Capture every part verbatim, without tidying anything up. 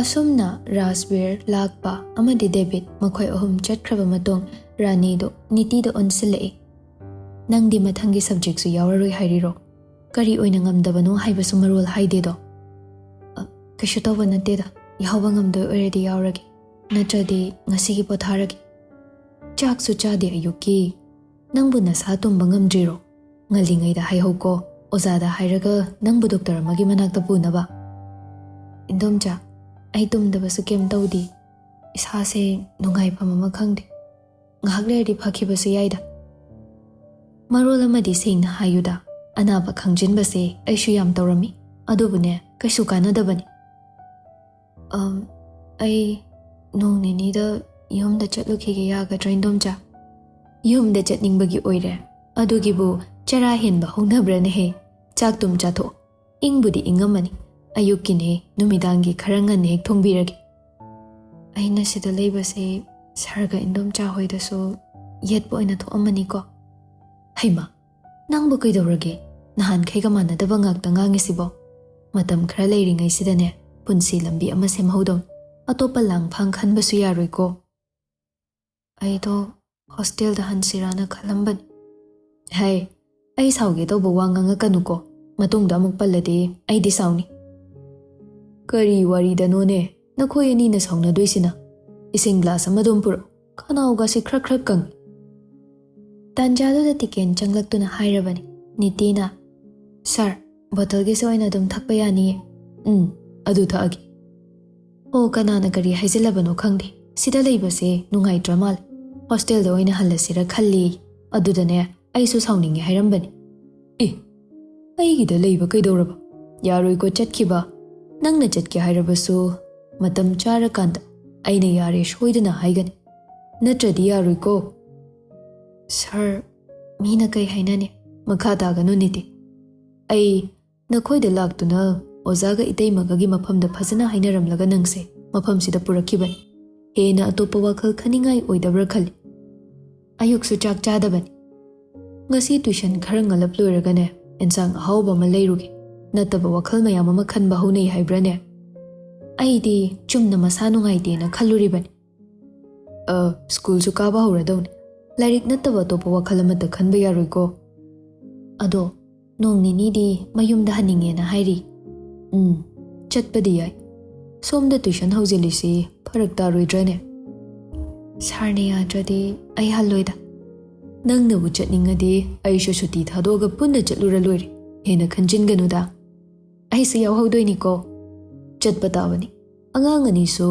ꯑꯁꯨꯝꯅ ꯔꯥꯖꯕꯤꯔ, ꯂꯥꯛꯄ ꯑꯃꯗꯤ ꯗꯦꯕꯤꯠ ꯃꯈꯣꯏ ꯑꯍꯨꯝ ꯆꯠꯈ꯭ꯔꯕ ꯃꯇꯨꯡ, ꯔꯥꯅꯤꯗꯨ ꯅꯤꯇꯤꯗ ꯑꯣꯟꯁꯤꯜꯂꯛꯏ꯫ "ꯅꯪꯗꯤ ꯃꯊꯪꯒꯤ ꯁꯕꯖꯦꯛꯁꯨ ꯌꯥꯎꯔꯔꯣꯏ ꯍꯥꯏꯔꯤꯔꯣ? ꯀꯔꯤ ꯑꯣꯏꯅ ꯉꯝꯗꯕꯅꯣ ꯍꯥꯏꯕꯁꯨ ꯃꯔꯣꯜ ꯍꯥꯏꯗꯦꯗꯣ?" "ꯑ, ꯀꯩꯁꯨ ꯇꯧꯕ ꯅꯠꯇꯦꯗ, ꯌꯥꯎꯕ ꯉꯝꯗꯣꯏ ꯑꯣꯏꯔꯗꯤ ꯌꯥꯎꯔꯒꯦ, ꯅꯠꯇ꯭ꯔꯗꯤ ꯉꯁꯤꯒꯤ ꯄꯣꯊꯥꯔꯒꯦ꯫ ꯆꯥꯛꯁꯨ ꯆꯥꯗꯦ ꯑꯌꯨꯛꯀꯤ꯫ ꯅꯪꯕꯨ ꯅꯁꯥ ꯇꯨꯝꯕ ꯉꯝꯗ꯭ꯔꯤꯔꯣ? ꯉꯜꯂꯤꯉꯩꯗ ꯍꯥꯏꯍꯧꯀꯣ, ꯑꯣꯖꯥꯗ ꯍꯥꯏꯔꯒ ꯅꯪꯕꯨ ꯗꯣꯛꯇꯔ ꯑꯃꯒꯤ ꯃꯅꯥꯛꯇ ꯄꯨꯅꯕ꯫" "ꯏꯟꯗꯣꯝꯆꯥ, ꯑꯩ ꯇꯨꯝꯗꯕꯁꯨ ꯀꯩꯝ ꯇꯧꯗꯦ꯫ ꯏꯁꯥꯁꯦ ꯅꯨꯡꯉꯥꯏꯐꯝ ꯑꯃ ꯈꯪꯗꯦ꯫ ꯉꯥꯏꯍꯥꯛ ꯂꯩꯔꯗꯤ ꯐꯈꯤꯕꯁꯨ ꯌꯥꯏꯗ꯫" "ꯃꯔꯣꯜ ꯑꯃꯗꯤ ꯁꯦꯡꯅ ꯍꯥꯏꯌꯨꯗ, ꯑꯅꯥꯕ ꯈꯪꯖꯤꯟꯕꯁꯦ ꯑꯩꯁꯨ ꯌꯥꯝ ꯇꯧꯔꯝꯃꯤ, ꯑꯗꯨꯕꯨꯅꯦ, ꯀꯩꯁꯨ ꯀꯥꯟꯅꯗꯕꯅꯤ꯫" "ꯑꯝ, ꯑꯩ ꯅꯣꯡ ꯅꯤꯅꯤꯗ ꯌꯨꯝꯗ ꯆꯠꯂꯨꯈꯤꯒꯦ ꯌꯥꯒꯗ꯭ꯔꯥ, ꯏꯟꯗꯣꯝꯆꯥ?" "ꯌꯨꯝꯗ ꯆꯠꯅꯤꯡꯕꯒꯤ ꯑꯣꯏꯔꯦ? ꯑꯗꯨꯒꯤꯕꯨ ꯆꯔꯥ ꯍꯦꯟꯕ ꯍꯧꯅꯕ꯭ꯔꯅꯦꯍꯦ? ꯆꯥꯛ ꯇꯨꯝ ꯆꯥꯊꯣꯛ꯫ ꯏꯪꯕꯨꯗꯤ ꯏꯪꯉꯝꯃꯅꯤ, ꯑꯌꯨꯛꯀꯤꯅꯦ, ꯅꯨꯃꯤꯗꯥꯡꯒꯤ ꯈꯔ ꯉꯟꯅ ꯍꯦꯛ ꯊꯣꯡꯕꯤꯔꯒꯦ꯫" "ꯑꯩꯅ ꯁꯤꯗ ꯂꯩꯕꯁꯦ ꯁꯥꯔꯒ ꯏꯟꯗꯣꯝꯆꯥ ꯍꯣꯏꯗꯁꯨ ꯌꯦꯠꯄ ꯑꯣꯏꯅ ꯊꯣꯛꯑꯝꯃꯅꯤꯀꯣ?" "ꯍꯩꯃꯥ, ꯅꯪꯕꯨ ꯀꯩꯗꯧꯔꯒꯦ? ꯅꯍꯥꯟꯈꯩꯒ ꯃꯥꯟꯅꯗꯕ ꯉꯥꯛꯇ ꯉꯥꯡꯉꯤꯁꯤꯕꯣ? ꯃꯇꯝ ꯈꯔ ꯂꯩꯔꯤꯉꯩꯁꯤꯗꯅꯦ, ꯄꯨꯟꯁꯤ ꯂꯝꯕꯤ ꯑꯃ ꯁꯦꯝꯍꯧꯗꯧꯅꯤ꯫ ꯑꯇꯣꯞꯄ ꯂꯥꯡꯐꯥꯡ ꯈꯟꯕꯁꯨ ꯌꯥꯔꯣꯏꯀꯣ꯫" "ꯑꯩꯗꯣ ꯍꯣꯁꯇꯦꯜꯗ ꯍꯟꯁꯤꯔꯥꯅ ꯈꯜꯂꯝꯕꯅꯤ꯫" "ꯍꯩ, ꯑꯩ ꯁꯥꯎꯒꯦ ꯇꯧꯕ ꯋꯥ ꯉꯥꯡꯉꯛꯀꯅꯨꯀꯣ꯫ ꯃꯇꯨꯡꯗ ꯑꯃꯨꯛ ꯄꯜꯂꯗꯤ ꯑꯩꯗꯤ ꯁꯥꯎꯅꯤ꯫" "ꯀꯔꯤ ꯋꯥꯔꯤꯗꯅꯣꯅꯦ ꯅꯈꯣꯏ ꯑꯅꯤꯅ ꯁꯥꯎꯅꯗꯣꯏꯁꯤꯅ? ꯏꯁꯤꯡ ꯒ꯭ꯂꯥꯁ ꯑꯃꯗꯨꯝ ꯄꯨꯔꯛꯎ, ꯈꯅꯥꯎꯒꯁꯦ ꯈ꯭ꯔꯛ ꯈ꯭ꯔꯛ ꯀꯪꯉꯤ꯫" ꯇꯥꯟꯖꯥꯗꯨꯗ ꯇꯤꯀꯦꯟ ꯆꯪꯂꯛꯇꯨꯅ ꯍꯥꯏꯔꯕꯅꯤ꯫ ꯅꯤꯇꯤꯅ, "ꯁꯥꯔ, ꯕꯣꯇꯜꯒꯤꯁꯨ ꯑꯣꯏꯅ ꯑꯗꯨꯝ ꯊꯛꯄ ꯌꯥꯅꯤꯌꯦ?" "ꯎꯝ, ꯑꯗꯨ ꯊꯛꯑꯒꯦ꯫" ꯑꯣ, ꯀꯅꯥꯅ ꯀꯔꯤ ꯍꯥꯏꯖꯤꯜꯂꯕꯅꯣ ꯈꯪꯗꯦ, ꯁꯤꯗ ꯂꯩꯕꯁꯦ ꯅꯨꯡꯉꯥꯏꯇ꯭ꯔ ꯃꯥꯜꯂꯦ꯫ ꯍꯣꯁꯇꯦꯜꯗ ꯑꯣꯏꯅ ꯍꯜꯂꯁꯤꯔ ꯈꯜꯂꯤ꯫ ꯑꯗꯨꯗꯅꯦ, ꯑꯩꯁꯨ ꯁꯥꯎꯅꯤꯡꯉꯦ ꯍꯥꯏꯔꯝꯕꯅꯤ꯫ "ꯑꯦ, ꯑꯩꯒꯤꯗ ꯂꯩꯕ ꯀꯩꯗꯧꯔꯕ? ꯌꯥꯔꯣꯏꯀꯣ ꯆꯠꯈꯤꯕ꯫ ꯅꯪꯅ ꯆꯠꯀꯦ ꯍꯥꯏꯔꯕꯁꯨ ꯃꯇꯝ ꯆꯥꯔꯀꯥꯟꯗ ꯑꯩꯅ ꯌꯥꯔꯦ ꯁꯣꯏꯗꯅ ꯍꯥꯏꯒꯅꯤ꯫ ꯅꯠꯇ꯭ꯔꯗꯤ ꯌꯥꯔꯣꯏꯀꯣ꯫" "ꯁꯥꯔ, ꯃꯤꯅ ꯀꯩ ꯍꯥꯏꯅꯅꯤ? ꯃꯈꯥ ꯇꯥꯒꯅꯨ ꯅꯤꯇꯤ꯫ ꯑꯩ ꯅꯈꯣꯏꯗ ꯂꯥꯛꯇꯨꯅ ꯑꯣꯖꯥꯒ ꯏꯇꯩꯃꯒꯒꯤ ꯃꯐꯝꯗ ꯐꯖꯅ ꯍꯥꯏꯅꯔꯝꯂꯒ ꯅꯪꯁꯦ ꯃꯐꯝꯁꯤꯗ ꯄꯨꯔꯛꯈꯤꯕꯅꯤ꯫ ꯍꯦꯟꯅ ꯑꯇꯣꯞꯄ ꯋꯥꯈꯜ ꯈꯟꯅꯤꯡꯉꯥꯏ ꯑꯣꯏꯗꯕ꯭ꯔꯥ ꯈꯜꯂꯤ꯫ ꯑꯌꯨꯛꯁꯨ ꯆꯥꯛ ꯆꯥꯗꯕꯅꯤ꯫ ꯉꯁꯤ ꯇꯨꯏꯁꯟ ꯈꯔ ꯉꯜꯂꯞ ꯂꯣꯏꯔꯒꯅꯦ, ꯑꯦꯟꯁꯥꯡ ꯑꯍꯥꯎꯕ ꯑꯃ ꯂꯩꯔꯨꯒꯦ꯫ ꯅꯠꯇꯕ ꯋꯥꯈꯜ ꯃꯌꯥꯝ ꯑꯃ ꯈꯟꯕ ꯍꯧꯅꯩ ꯍꯥꯏꯕ꯭ꯔꯥꯅꯦ?" ꯑꯩꯗꯤ ꯆꯨꯝꯅ ꯃꯁꯥ ꯅꯨꯡꯉꯥꯏꯇꯦꯅ ꯈꯜꯂꯨꯔꯤꯕꯅꯤ꯫ ꯑ, ꯁ꯭ꯀꯨꯜꯁꯨ ꯀꯥꯕ ꯍꯧꯔꯗꯧꯅꯤ꯫ ꯂꯥꯏꯔꯤꯛ ꯅꯠꯇꯕ ꯑꯇꯣꯞꯄ ꯋꯥꯈꯜ ꯑꯃꯠꯇ ꯈꯟꯕ ꯌꯥꯔꯣꯏꯀꯣ꯫ ꯑꯗꯣ ꯅꯣꯡ ꯅꯤꯅꯤꯗꯤ ꯃꯌꯨꯝꯗ ꯍꯟꯅꯤꯡꯉꯦꯅ ꯍꯥꯏꯔꯤ꯫ ꯎꯝ, ꯆꯠꯄꯗꯤ ꯌꯥꯏ꯫ ꯁꯣꯝꯗ ꯇꯨꯏꯁꯟ ꯍꯧꯖꯤꯜꯂꯤꯁꯤ ꯐꯔꯛ ꯇꯥꯔꯣꯏꯗ꯭ꯔꯅꯦ? ꯁꯥꯔꯅ ꯌꯥꯗ꯭ꯔꯗꯤ ꯑꯩ ꯍꯜꯂꯣꯏꯗ꯫ ꯅꯪꯅꯕꯨ ꯆꯠꯅꯤꯡꯉꯗꯤ ꯑꯩꯁꯨ ꯁꯨꯇꯤ ꯊꯥꯗꯣꯛꯑꯒ ꯄꯨꯟꯅ ꯆꯠꯂꯨꯔ ꯂꯣꯏꯔꯦ꯫ ꯍꯦꯟꯅ ꯈꯟꯖꯤꯟꯒꯅꯨꯗ꯫ ꯑꯩꯁꯨ ꯌꯥꯎꯍꯧꯗꯣꯏꯅꯤꯀꯣ꯫ ꯆꯠꯄ ꯇꯥꯕꯅꯤ꯫ ꯑꯉꯥꯡ ꯑꯅꯤꯁꯨ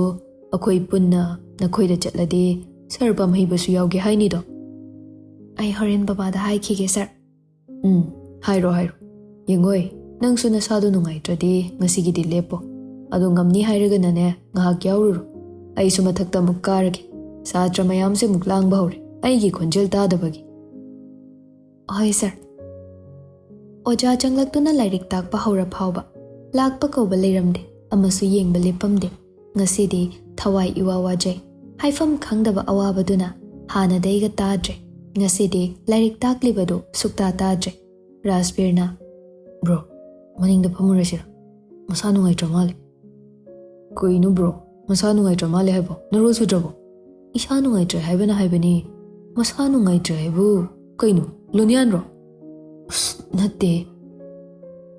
ꯑꯩꯈꯣꯏ ꯄꯨꯟꯅ ꯅꯈꯣꯏꯗ ꯆꯠꯂꯗꯤ ꯁꯥꯔ ꯄꯥꯝꯍꯩꯕꯁꯨ ꯌꯥꯎꯒꯦ ꯍꯥꯏꯅꯤꯗꯣ꯫ ꯑꯩ ꯍꯣꯔꯦꯟ ꯕꯕꯥꯗ ꯍꯥꯏꯈꯤꯒꯦ, ꯁꯥꯔ꯫ ꯎꯝ, ꯍꯥꯏꯔꯣ, ꯍꯥꯏꯔꯣ꯫ ꯌꯦꯡꯉꯣꯏ, ꯅꯪꯁꯨ ꯅꯁꯥꯗꯣ ꯅꯨꯡꯉꯥꯏꯇ꯭ꯔꯗꯤ ꯉꯁꯤꯒꯤꯗꯤ ꯂꯦꯞꯄꯣ꯫ ꯑꯗꯣ ꯉꯝꯅꯤ ꯍꯥꯏꯔꯒꯅꯅꯦ, ꯉꯥꯏꯍꯥꯛ ꯌꯥꯎꯔꯨꯔꯣ꯫ ꯑꯩꯁꯨ ꯃꯊꯛꯇ ꯑꯃꯨꯛ ꯀꯥꯔꯒꯦ꯫ ꯁꯥꯇ꯭ꯔ ꯃꯌꯥꯝꯁꯦ ꯑꯃꯨꯛ ꯂꯥꯡꯕ ꯍꯧꯔꯦ, ꯑꯩꯒꯤ ꯈꯣꯟꯖꯦꯜ ꯇꯥꯗꯕꯒꯤ꯫ ꯍꯣꯏ, ꯁꯥꯔ꯫ ꯑꯣꯖꯥ ꯆꯪꯂꯛꯇꯨꯅ ꯂꯥꯏꯔꯤꯛ ꯇꯥꯛꯄ ꯍꯧꯔ ꯐꯥꯎꯕ ꯂꯥꯛꯄ ꯀꯧꯕ ꯂꯩꯔꯝꯗꯦ, ꯑꯃꯁꯨ ꯌꯦꯡꯕ ꯂꯦꯞꯄꯝꯗꯦ꯫ ꯉꯁꯤꯗꯤ ꯊꯋꯥꯏ ꯏꯋꯥ ꯋꯥꯖꯩ꯫ ꯍꯥꯏꯐꯝ ꯈꯪꯗꯕ ꯑꯋꯥꯕꯗꯨꯅ ꯍꯥꯟꯅꯗꯩꯒ ꯇꯥꯗ꯭ꯔꯦ꯫ ꯉꯁꯤꯗꯤ ꯂꯥꯏꯔꯤꯛ ꯇꯥꯛꯂꯤꯕꯗꯨ ꯁꯨꯛꯇꯥ ꯇꯥꯗ꯭ꯔꯦ꯫ ꯔꯥꯖꯕꯤꯔꯅ, "ꯕ꯭ꯔꯣ, ꯃꯅꯤꯡꯗ ꯐꯝꯃꯨꯔꯁꯤꯔ? ꯃꯁꯥ ꯅꯨꯡꯉꯥꯏꯇ꯭ꯔ ꯃꯥꯜꯂꯦ꯫" "ꯀꯩꯅꯣ ꯕ꯭ꯔꯣ? ꯃꯁꯥ ꯅꯨꯡꯉꯥꯏꯇ꯭ꯔ ꯃꯥꯜꯂꯦ ꯍꯥꯏꯕꯣ? ꯅꯔꯣꯜ ꯁꯨꯗ꯭ꯔꯕꯣ?" "ꯏꯁꯥ ꯅꯨꯡꯉꯥꯏꯇ꯭ꯔꯦ ꯍꯥꯏꯕꯅ ꯍꯥꯏꯕꯅꯤ꯫" "ꯃꯁꯥ ꯅꯨꯡꯉꯥꯏꯇ꯭ꯔꯦ ꯍꯥꯏꯕꯨ ꯀꯩꯅꯣ? ꯂꯨꯅꯤꯌꯥꯟꯔꯣ?" "ꯑꯁ, ꯅꯠꯇꯦ꯫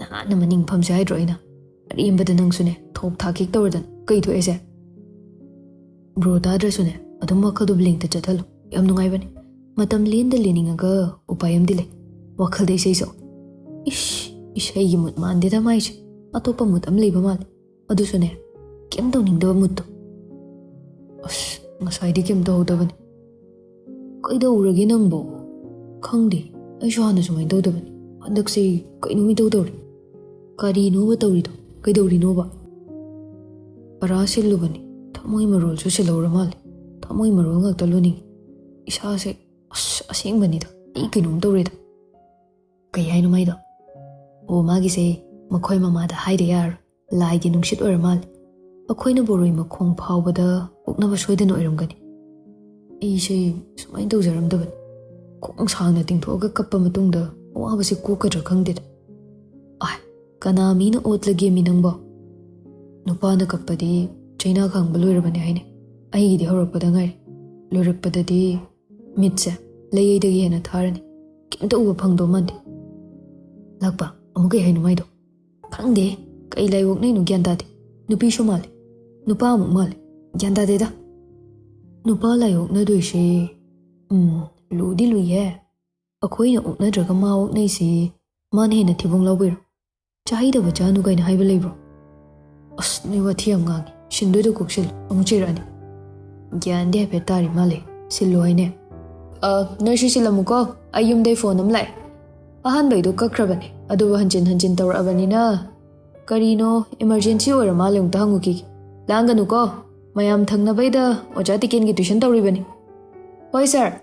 ꯅꯍꯥꯟꯅ ꯃꯅꯤꯡ ꯐꯝꯁꯦ ꯍꯥꯏꯗ꯭ꯔꯣ ꯑꯩꯅ? ꯑꯔꯦꯝꯕꯗ ꯅꯪꯁꯨꯅꯦ, ꯊꯣꯛ ꯊꯥꯛ ꯍꯦꯛ ꯇꯧꯔꯗꯅ ꯀꯩ ꯊꯣꯛꯑꯦꯁꯦ?" "ꯕ꯭ꯔꯣ ꯇꯥꯗ꯭ꯔꯁꯨꯅꯦ, ꯑꯗꯨꯝ ꯋꯥꯈꯜꯗꯣ ꯕ꯭ꯂꯦꯡꯇ ꯆꯠꯍꯜꯂꯨ꯫ ꯌꯥꯝ ꯅꯨꯡꯉꯥꯏꯕꯅꯦ꯫ ꯃꯇꯝ ꯂꯦꯟꯗ ꯂꯦꯟꯅꯤꯡꯉꯒ ꯎꯄꯥꯏ ꯑꯃꯗꯤ ꯂꯩ꯫ ꯋꯥꯈꯜꯗ ꯏꯁꯩ ꯁꯛꯎ꯫" "ꯏꯁ, ꯏꯁꯩꯒꯤ ꯃꯨꯠ ꯃꯥꯟꯗꯦꯗ ꯃꯥꯏꯁꯦ꯫ ꯑꯇꯣꯞꯄ ꯃꯨꯠ ꯑꯃ ꯂꯩꯕ ꯃꯥꯜꯂꯦ꯫ ꯑꯗꯨꯁꯨꯅꯦ, ꯀꯩꯝ ꯇꯧꯅꯤꯡꯗꯕ ꯃꯨꯠꯇꯣ꯫" "ꯑꯁ, ꯉꯁꯥꯏꯗꯤ ꯀꯩꯝ ꯇꯧꯍꯧꯗꯕꯅꯤ꯫ ꯀꯩꯗꯧꯔꯒꯦ ꯅꯪꯕꯣ?" "ꯈꯪꯗꯦ, ꯑꯩꯁꯨ ꯍꯥꯟꯅ ꯁꯨꯃꯥꯏꯅ ꯇꯧꯗꯕꯅꯤ꯫ ꯍꯟꯗꯛꯁꯦ ꯀꯩꯅꯣꯝ ꯏꯇꯧ ꯇꯧꯔꯦ꯫" "ꯀꯔꯤꯅꯣꯕ ꯇꯧꯔꯤꯗꯣ? ꯀꯩꯗꯧꯔꯤꯅꯣꯕ?" "ꯄꯔꯥ ꯁꯤꯜꯂꯨꯕꯅꯤ꯫ ꯊꯃꯣꯏ ꯃꯔꯣꯜꯁꯨ ꯁꯤꯜꯍꯧꯔ ꯃꯥꯜꯂꯦ꯫ ꯊꯃꯣꯏ ꯃꯔꯣꯜ ꯉꯥꯛꯇ ꯂꯣꯟꯅꯤꯡꯉꯤ꯫ ꯏꯁꯥꯁꯦ, ꯑꯁ, ꯑꯁꯦꯡꯕꯅꯤꯗ, ꯑꯩ ꯀꯩꯅꯣꯝ ꯇꯧꯔꯦꯗ꯫" "ꯀꯩ ꯍꯥꯏꯅꯣ ꯃꯥꯏꯗꯣ?" "ꯑꯣ, ꯃꯥꯒꯤꯁꯦ ꯃꯈꯣꯏ ꯃꯃꯥꯗ ꯍꯥꯏꯗ ꯌꯥꯔꯣꯏ꯫ ꯂꯥꯏꯒꯤ ꯅꯨꯡꯁꯤꯠ ꯑꯣꯏꯔ ꯃꯥꯜꯂꯦ꯫ ꯑꯩꯈꯣꯏꯅ ꯕꯣꯔꯣꯏ ꯃꯈꯣꯡ ꯐꯥꯎꯕꯗ ꯄꯣꯛꯅꯕ ꯁꯣꯏꯗꯅ ꯑꯣꯏꯔꯝꯒꯅꯤ꯫" ꯑꯩꯁꯦ ꯁꯨꯃꯥꯏꯅ ꯇꯧꯖꯔꯝꯗꯕꯅꯤ꯫ ꯈꯣꯡ ꯁꯥꯡꯅ ꯇꯤꯡꯊꯣꯛꯑꯒ ꯀꯞꯄ ꯃꯇꯨꯡꯗ ꯑꯋꯥꯕꯁꯦ ꯀꯣꯛꯀꯗ꯭ꯔꯥ ꯈꯪꯗꯦꯗ꯫ ꯑꯥꯏ, ꯀꯅꯥ ꯃꯤꯅ ꯑꯣꯠꯂꯒꯦ ꯃꯤ ꯅꯪꯕꯣ? ꯅꯨꯄꯥꯅ ꯀꯞꯄꯗꯤ ꯆꯩꯅꯥ ꯈꯥꯡꯕ ꯂꯣꯏꯔꯕꯅꯤ ꯍꯥꯏꯅꯤ꯫ ꯑꯩꯒꯤꯗꯤ ꯍꯧꯔꯛꯄꯗ ꯉꯥꯏꯔꯤ꯫ ꯂꯣꯏꯔꯛꯄꯗꯗꯤ ꯃꯤꯠꯁꯦ ꯂꯩꯗꯒꯤ ꯍꯦꯟꯅ ꯊꯥꯔꯅꯤ꯫ ꯀꯩꯝꯇ ꯎꯕ ꯐꯪꯗꯧ ꯃꯥꯟꯗꯦ꯫ ꯂꯥꯛꯄ, ꯑꯃꯨꯛ ꯀꯩ ꯍꯥꯏꯅꯣ ꯃꯥꯏꯗꯣ? ꯈꯪꯗꯦ꯫ ꯀꯩ ꯂꯥꯏ ꯑꯣꯛꯅꯩꯅꯣ ꯒ꯭ꯌꯥꯟ ꯇꯥꯗꯦ꯫ ꯅꯨꯄꯤꯁꯨ ꯃꯥꯜꯂꯦ, ꯅꯨꯄꯥ ꯑꯃꯨꯛ ꯃꯥꯜꯂꯦ꯫ ꯒ꯭ꯌꯥꯟ ꯇꯥꯗꯦꯗ꯫ ꯅꯨꯄꯥ ꯂꯥꯏ ꯑꯣꯛꯅꯗꯣꯏꯁꯦ, ꯎꯝ, ꯂꯨꯗꯤ ꯂꯨꯏꯌꯦ꯫ ꯑꯩꯈꯣꯏꯅ ꯑꯣꯛꯅꯗ꯭ꯔꯒ ꯃꯥ ꯑꯣꯛꯅꯩꯁꯦ ꯃꯥꯅ ꯍꯦꯟꯅ ꯊꯤꯕꯣꯡ ꯂꯥꯎꯕꯩꯔꯣ? ꯆꯥꯍꯩꯗꯕ ꯆꯥꯅꯨ ꯀꯥꯏꯅ ꯍꯥꯏꯕ ꯂꯩꯕ꯭ꯔꯣ? ꯑꯁ, ꯅꯣꯏ ꯋꯥꯊꯤ ꯌꯥꯝ ꯉꯥꯡꯉꯤ꯫ ꯁꯤꯟꯗꯣꯏꯗꯣ ꯀꯣꯛꯁꯤꯜꯂꯨ, ꯑꯃꯨꯛ ꯆꯩꯔꯛꯑꯅꯤ꯫ ꯒ꯭ꯌꯥꯟꯗꯤ ꯍꯥꯏꯐꯦꯠ ꯇꯥꯔꯤ ꯃꯥꯜꯂꯦ꯫ ꯁꯤꯜꯂꯨ ꯍꯥꯏꯅꯦ꯫ ꯑ, ꯅꯣꯏꯁꯨ ꯁꯤꯜꯂꯝꯃꯨꯀꯣ, ꯑꯩ ꯌꯨꯝꯗꯩ ꯐꯣꯟ ꯑꯃ ꯂꯥꯛꯑꯦ꯫ ꯑꯍꯥꯟꯕꯩꯗꯣ ꯀꯛꯈ꯭ꯔꯕꯅꯦ, ꯑꯗꯨꯕꯨ ꯍꯟꯖꯤꯟ ꯍꯟꯖꯤꯟ ꯇꯧꯔꯛꯑꯕꯅꯤꯅ ꯀꯔꯤꯅꯣ, ꯏꯃꯔꯖꯦꯟꯁꯤ ꯑꯣꯏꯔ ꯃꯥꯜꯂꯦ, ꯑꯃꯨꯛꯇ ꯍꯪꯉꯨꯈꯤꯒꯦ꯫ ꯂꯥꯡꯒꯅꯨꯀꯣ, ꯃꯌꯥꯝ ꯊꯪꯅꯕꯩꯗ ꯑꯣꯖꯥ ꯇꯤꯀꯦꯟꯒꯤ ꯇꯨꯏꯁꯟ ꯇꯧꯔꯤꯕꯅꯤ꯫ ꯍꯣꯏ ꯁꯥꯔ꯫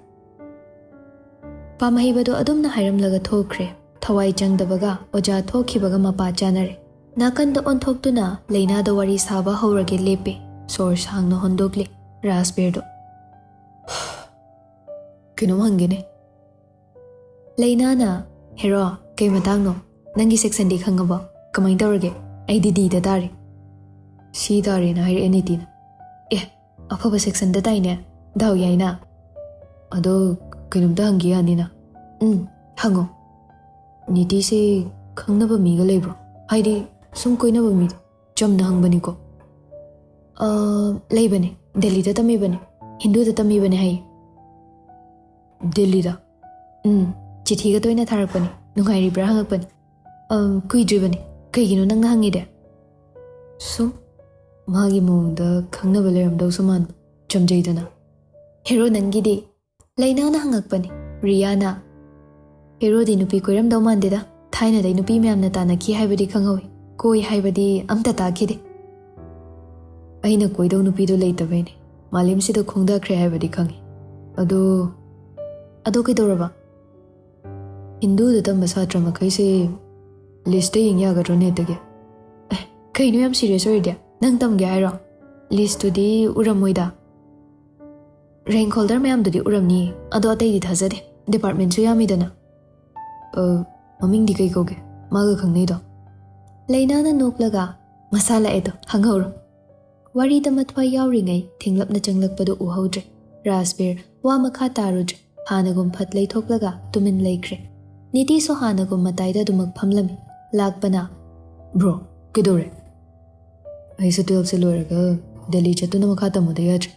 ꯄꯥꯝꯍꯩꯕꯗꯣ ꯑꯗꯨꯝꯅ ꯍꯥꯏꯔꯝꯂꯒ ꯊꯣꯛꯈ꯭ꯔꯦ꯫ ꯊꯋꯥꯏ ꯆꯪꯗꯕꯒ ꯑꯣꯖꯥ ꯊꯣꯛꯈꯤꯕꯒ ꯃꯄꯥ ꯆꯥꯅꯔꯦ꯫ ꯅꯥꯀꯟꯗ ꯑꯣꯟꯊꯣꯛꯇꯨꯅ ꯂꯩꯅꯥꯗ ꯋꯥꯔꯤ ꯁꯥꯕ ꯍꯧꯔꯒꯦ ꯂꯦꯞꯄꯦ꯫ ꯁꯣꯔ ꯁꯥꯡꯅ ꯍꯣꯟꯗꯣꯛꯂꯦ ꯔꯥꯖꯕꯤꯔꯗꯣ꯫ ꯀꯩꯅꯣꯝ ꯍꯪꯒꯦꯅꯦ꯫ ꯂꯩꯅꯥꯅ, "ꯍꯦꯔꯣ, ꯀꯩ ꯃꯇꯥꯡꯅꯣ? ꯅꯪꯒꯤ ꯁꯦꯛꯁꯟꯗꯤ ꯈꯪꯉꯕꯣ? ꯀꯃꯥꯏꯅ ꯇꯧꯔꯒꯦ? ꯑꯩꯗꯤ ꯗꯤꯗ ꯇꯥꯔꯦ꯫" "ꯁꯤ ꯇꯥꯔꯦꯅ ꯍꯥꯏꯔꯛꯑꯦ ꯅꯤꯇꯤꯅ꯫" "ꯑꯦ, ꯑꯐꯕ ꯁꯦꯛꯁꯟꯗ ꯇꯥꯏꯅꯦ, ꯗꯥꯎ ꯌꯥꯏꯅ꯫ ꯑꯗꯣ ꯀꯩꯅꯣꯝꯇ ꯍꯪꯒꯦ ꯌꯥꯅꯤꯅ?" "ꯎꯝ, ꯍꯪꯉꯣ꯫" "ꯅꯤꯇꯤꯁꯦ ꯈꯪꯅꯕ ꯃꯤꯒ ꯂꯩꯕ꯭ꯔꯣ? ꯍꯥꯏꯗꯤ ꯁꯨꯝ ꯀꯣꯏꯅꯕ ꯃꯤꯗꯣ?" ꯆꯝꯅ ꯍꯪꯕꯅꯤꯀꯣ꯫ "ꯑ, ꯂꯩꯕꯅꯦ, ꯗꯦꯜꯂꯤꯗ ꯇꯝꯃꯤꯕꯅꯦ, ꯍꯤꯟꯗꯨꯗ ꯇꯝꯃꯤꯕꯅꯦ ꯍꯥꯏꯌꯦ꯫" "ꯗꯦꯜꯂꯤꯗ?" "ꯎꯝ, ꯆꯤꯊꯤꯒ ꯇꯣꯏꯅ ꯊꯥꯔꯛꯄꯅꯦ, ꯅꯨꯡꯉꯥꯏꯔꯤꯕ꯭ꯔꯥ ꯍꯪꯉꯛꯄꯅꯦ꯫" "ꯑꯝ, ꯀꯨꯏꯗ꯭ꯔꯤꯕꯅꯦ꯫ ꯀꯩꯒꯤꯅꯣ ꯅꯪꯅ ꯍꯪꯉꯤꯗꯤ?" "ꯁꯨꯝ ꯃꯥꯒꯤ ꯃꯑꯣꯡꯗ ꯈꯪꯅꯕ ꯂꯩꯔꯝꯗꯧꯁꯨ ꯃꯥꯟꯕ, ꯆꯝꯖꯩꯗꯅ꯫" "ꯍꯦꯔꯣ ꯅꯪꯒꯤꯗꯤ?" ꯂꯩꯅꯥꯅ ꯍꯪꯉꯛꯄꯅꯦ꯫ ꯔꯤꯌꯥꯅ, "ꯍꯦꯔꯣꯗꯤ ꯅꯨꯄꯤ ꯀꯣꯏꯔꯝꯗꯧ ꯃꯥꯟꯗꯦꯗ꯫ ꯊꯥꯏꯅꯗꯩ ꯅꯨꯄꯤ ꯃꯌꯥꯝꯅ ꯇꯥꯟꯅꯈꯤ ꯍꯥꯏꯕꯗꯤ ꯈꯪꯍꯧꯋꯤ, ꯀꯣꯏ ꯍꯥꯏꯕꯗꯤ ꯑꯝꯇ ꯇꯥꯈꯤꯗꯦ꯫" "ꯑꯩꯅ ꯀꯣꯏꯗꯧ ꯅꯨꯄꯤꯗꯣ ꯂꯩꯇꯕꯩꯅꯦ, ꯃꯥꯂꯦꯝꯁꯤꯗ ꯈꯣꯡꯗꯈ꯭ꯔꯦ ꯍꯥꯏꯕꯗꯤ ꯈꯪꯉꯤ꯫ ꯑꯗꯣ, ꯑꯗꯣ ꯀꯩꯗꯧꯔꯕ?" "ꯍꯤꯟꯗꯨꯗ ꯇꯝꯕ ꯁꯥꯇ꯭ꯔ ꯃꯈꯩꯁꯦ ꯂꯤꯁꯇ ꯌꯦꯡ ꯌꯥꯒꯗ꯭ꯔꯣ ꯅꯦꯠꯇꯒꯤ?" "ꯑꯦ, ꯀꯩꯅꯣ ꯌꯥꯝ ꯁꯤꯔꯤꯌꯁ ꯑꯣꯏꯔꯤꯗꯤ? ꯅꯪ ꯇꯝꯒꯦ ꯍꯥꯏꯔꯣ? ꯂꯤꯁꯇꯨꯗꯤ ꯎꯔꯝꯃꯣꯏꯗ꯫ ꯔꯦꯡꯛ ꯍꯣꯜꯗꯔ ꯃꯌꯥꯝꯗꯨꯗꯤ ꯎꯔꯝꯅꯤꯌꯦ, ꯑꯗꯣ ꯑꯇꯩꯗꯤ ꯊꯥꯖꯗꯦ꯫ ꯗꯤꯄꯥꯔꯠꯃꯦꯟꯁꯨ ꯌꯥꯝꯃꯤꯗꯅ꯫" "ꯑ, ꯃꯃꯤꯡꯗꯤ ꯀꯩ ꯀꯧꯒꯦ, ꯃꯥꯒ ꯈꯪꯅꯩꯗꯣ?" ꯂꯩꯅꯥꯅ ꯅꯣꯛꯂꯒ, ꯃꯁꯥ ꯂꯥꯛꯑꯦꯗꯣ, ꯍꯪꯍꯧꯔꯣ꯫ ꯋꯥꯔꯤꯗ ꯃꯊ꯭ꯋꯥꯏ ꯌꯥꯎꯔꯤꯉꯩ ꯊꯦꯡꯂꯞꯅ ꯆꯪꯂꯛꯄꯗꯨ ꯎꯍꯧꯗ꯭ꯔꯦ꯫ ꯔꯥꯖꯕꯤꯔ ꯋꯥ ꯃꯈꯥ ꯇꯥꯔꯨꯗ꯭ꯔꯦ꯫ ꯍꯥꯟꯅꯒꯨꯝ ꯐꯠ ꯂꯩꯊꯣꯛꯂꯒ ꯇꯨꯃꯤꯟ ꯂꯩꯈ꯭ꯔꯦ꯫ ꯅꯤꯇꯤꯁꯨ ꯍꯥꯟꯅꯒꯨꯝ ꯃꯇꯥꯏꯗ ꯑꯗꯨꯃꯛ ꯐꯝꯂꯝꯃꯤ꯫ ꯂꯥꯛꯄꯅ, "ꯕ꯭ꯔꯣ, ꯀꯩꯗꯧꯔꯦ?" "ꯑꯩꯁꯨ ꯇꯨꯌꯦꯜꯞꯁꯦ ꯂꯣꯏꯔꯒ ꯗꯦꯜꯂꯤ ꯆꯠꯇꯨꯅ ꯃꯈꯥ ꯇꯝꯃꯨꯗ ꯌꯥꯗ꯭ꯔꯦ꯫"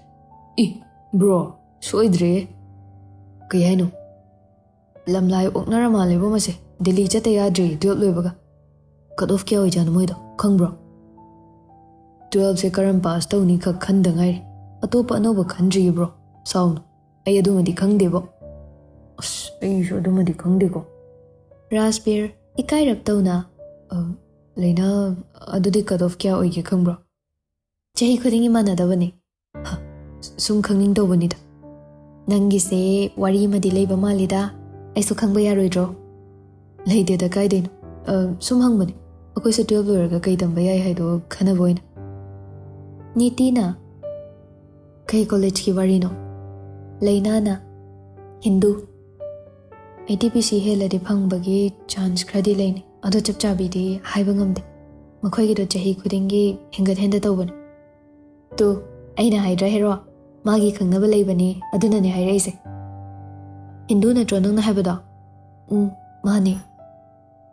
"ꯏ, ꯕ꯭ꯔꯣ, ꯁꯣꯏꯗ꯭ꯔꯦ꯫" "ꯀꯩ ꯍꯥꯏꯅꯣ?" "ꯂꯝꯂꯥꯏ ꯑꯣꯛꯅꯔ ꯃꯥꯜꯂꯦꯕꯣ ꯃꯁꯦ꯫ ꯗꯦꯜꯂꯤ ꯆꯠꯇ ꯌꯥꯗ꯭ꯔꯦ ꯇꯨꯌꯦꯜꯞ ꯂꯣꯏꯕꯒ꯫" "ꯀꯠ ꯑꯣꯐ ꯀꯌꯥ ꯑꯣꯏꯖꯥꯠꯅꯣ ꯃꯣꯏꯗꯣ, ꯈꯪꯕ꯭ꯔꯣ?" "ꯇꯨꯌꯦꯜꯞꯁꯦ ꯀꯔꯝ ꯄꯥꯁ ꯇꯧꯅꯤ ꯈꯛ ꯈꯟꯗ ꯉꯥꯏꯔꯤ꯫ ꯑꯇꯣꯞꯄ ꯑꯅꯧꯕ ꯈꯟꯗ꯭ꯔꯤꯌꯦ ꯕ꯭ꯔꯣ꯫ ꯁꯥꯎꯅꯨ, ꯑꯩ ꯑꯗꯨꯃꯗꯤ ꯈꯪꯗꯦꯕꯣ꯫" "ꯑꯁ, ꯑꯩꯁꯨ ꯑꯗꯨꯃꯗꯤ ꯈꯪꯗꯦꯀꯣ꯫" ꯔꯥꯖꯕꯤꯔ, ꯏꯀꯥꯏꯔꯞ ꯇꯧꯅ, "ꯑ, ꯂꯩꯅꯥ, ꯑꯗꯨꯗꯤ ꯀꯠ ꯑꯣꯐ ꯀꯌꯥ ꯑꯣꯏꯒꯦ ꯈꯪꯕ꯭ꯔꯣ?" "ꯆꯍꯤ ꯈꯨꯗꯤꯡꯒꯤ ꯃꯥꯟꯅꯗꯕꯅꯤ꯫" "ꯍ, ꯁꯨꯝ ꯈꯪꯅꯤꯡ ꯇꯧꯕꯅꯤꯗ꯫" "ꯅꯪꯒꯤꯁꯦ ꯋꯥꯔꯤ ꯑꯃꯗꯤ ꯂꯩꯕ ꯃꯥꯜꯂꯤꯗ, ꯑꯩꯁꯨ ꯈꯪꯕ ꯌꯥꯔꯣꯏꯗ꯭ꯔꯣ?" "ꯂꯩꯇꯦꯗ, ꯀꯥꯏꯗꯩꯅꯣ꯫ ꯑ, ꯁꯨꯝ ꯍꯪꯕꯅꯤ, ꯑꯩꯈꯣꯏꯁꯨ ꯇꯨꯌꯦꯜꯞ ꯂꯣꯏꯔꯒ ꯀꯩ ꯇꯝꯕ ꯌꯥꯏ ꯍꯥꯏꯗꯣ ꯈꯟꯅꯕ ꯑꯣꯏꯅ꯫" ꯅꯤꯇꯤꯅ, "ꯀꯩ ꯀꯣꯂꯦꯖꯀꯤ ꯋꯥꯔꯤꯅꯣ?" ꯂꯩꯅꯥꯅ, "ꯍꯤꯟꯗꯨ꯫ ꯑꯩꯠꯇꯤ ꯄꯤ ꯁꯤ ꯍꯦꯜꯂꯗꯤ ꯐꯪꯕꯒꯤ ꯆꯥꯟꯁ ꯈꯔꯗꯤ ꯂꯩꯅꯤ, ꯑꯗꯣ ꯆꯞ ꯆꯥꯕꯤꯗꯤ ꯍꯥꯏꯕ ꯉꯝꯗꯦ꯫ ꯃꯈꯣꯏꯒꯤꯗꯣ ꯆꯍꯤ ꯈꯨꯗꯤꯡꯒꯤ ꯍꯦꯟꯒꯠ ꯍꯦꯟꯗ ꯇꯧꯕꯅꯦ꯫" "ꯇꯨ, ꯑꯩꯅ ꯍꯥꯏꯗ꯭ꯔꯥ ꯍꯦꯔꯣ, ꯃꯥꯒꯤ ꯈꯪꯅꯕ ꯂꯩꯕꯅꯤ, ꯑꯗꯨꯅꯅꯦ ꯍꯥꯏꯔꯛꯏꯁꯦ꯫" "ꯍꯤꯟꯗꯨ ꯅꯠꯇ꯭ꯔꯣ ꯅꯪꯅ ꯍꯥꯏꯕꯗꯣ?" "ꯎꯝ, ꯃꯥꯅꯦ꯫"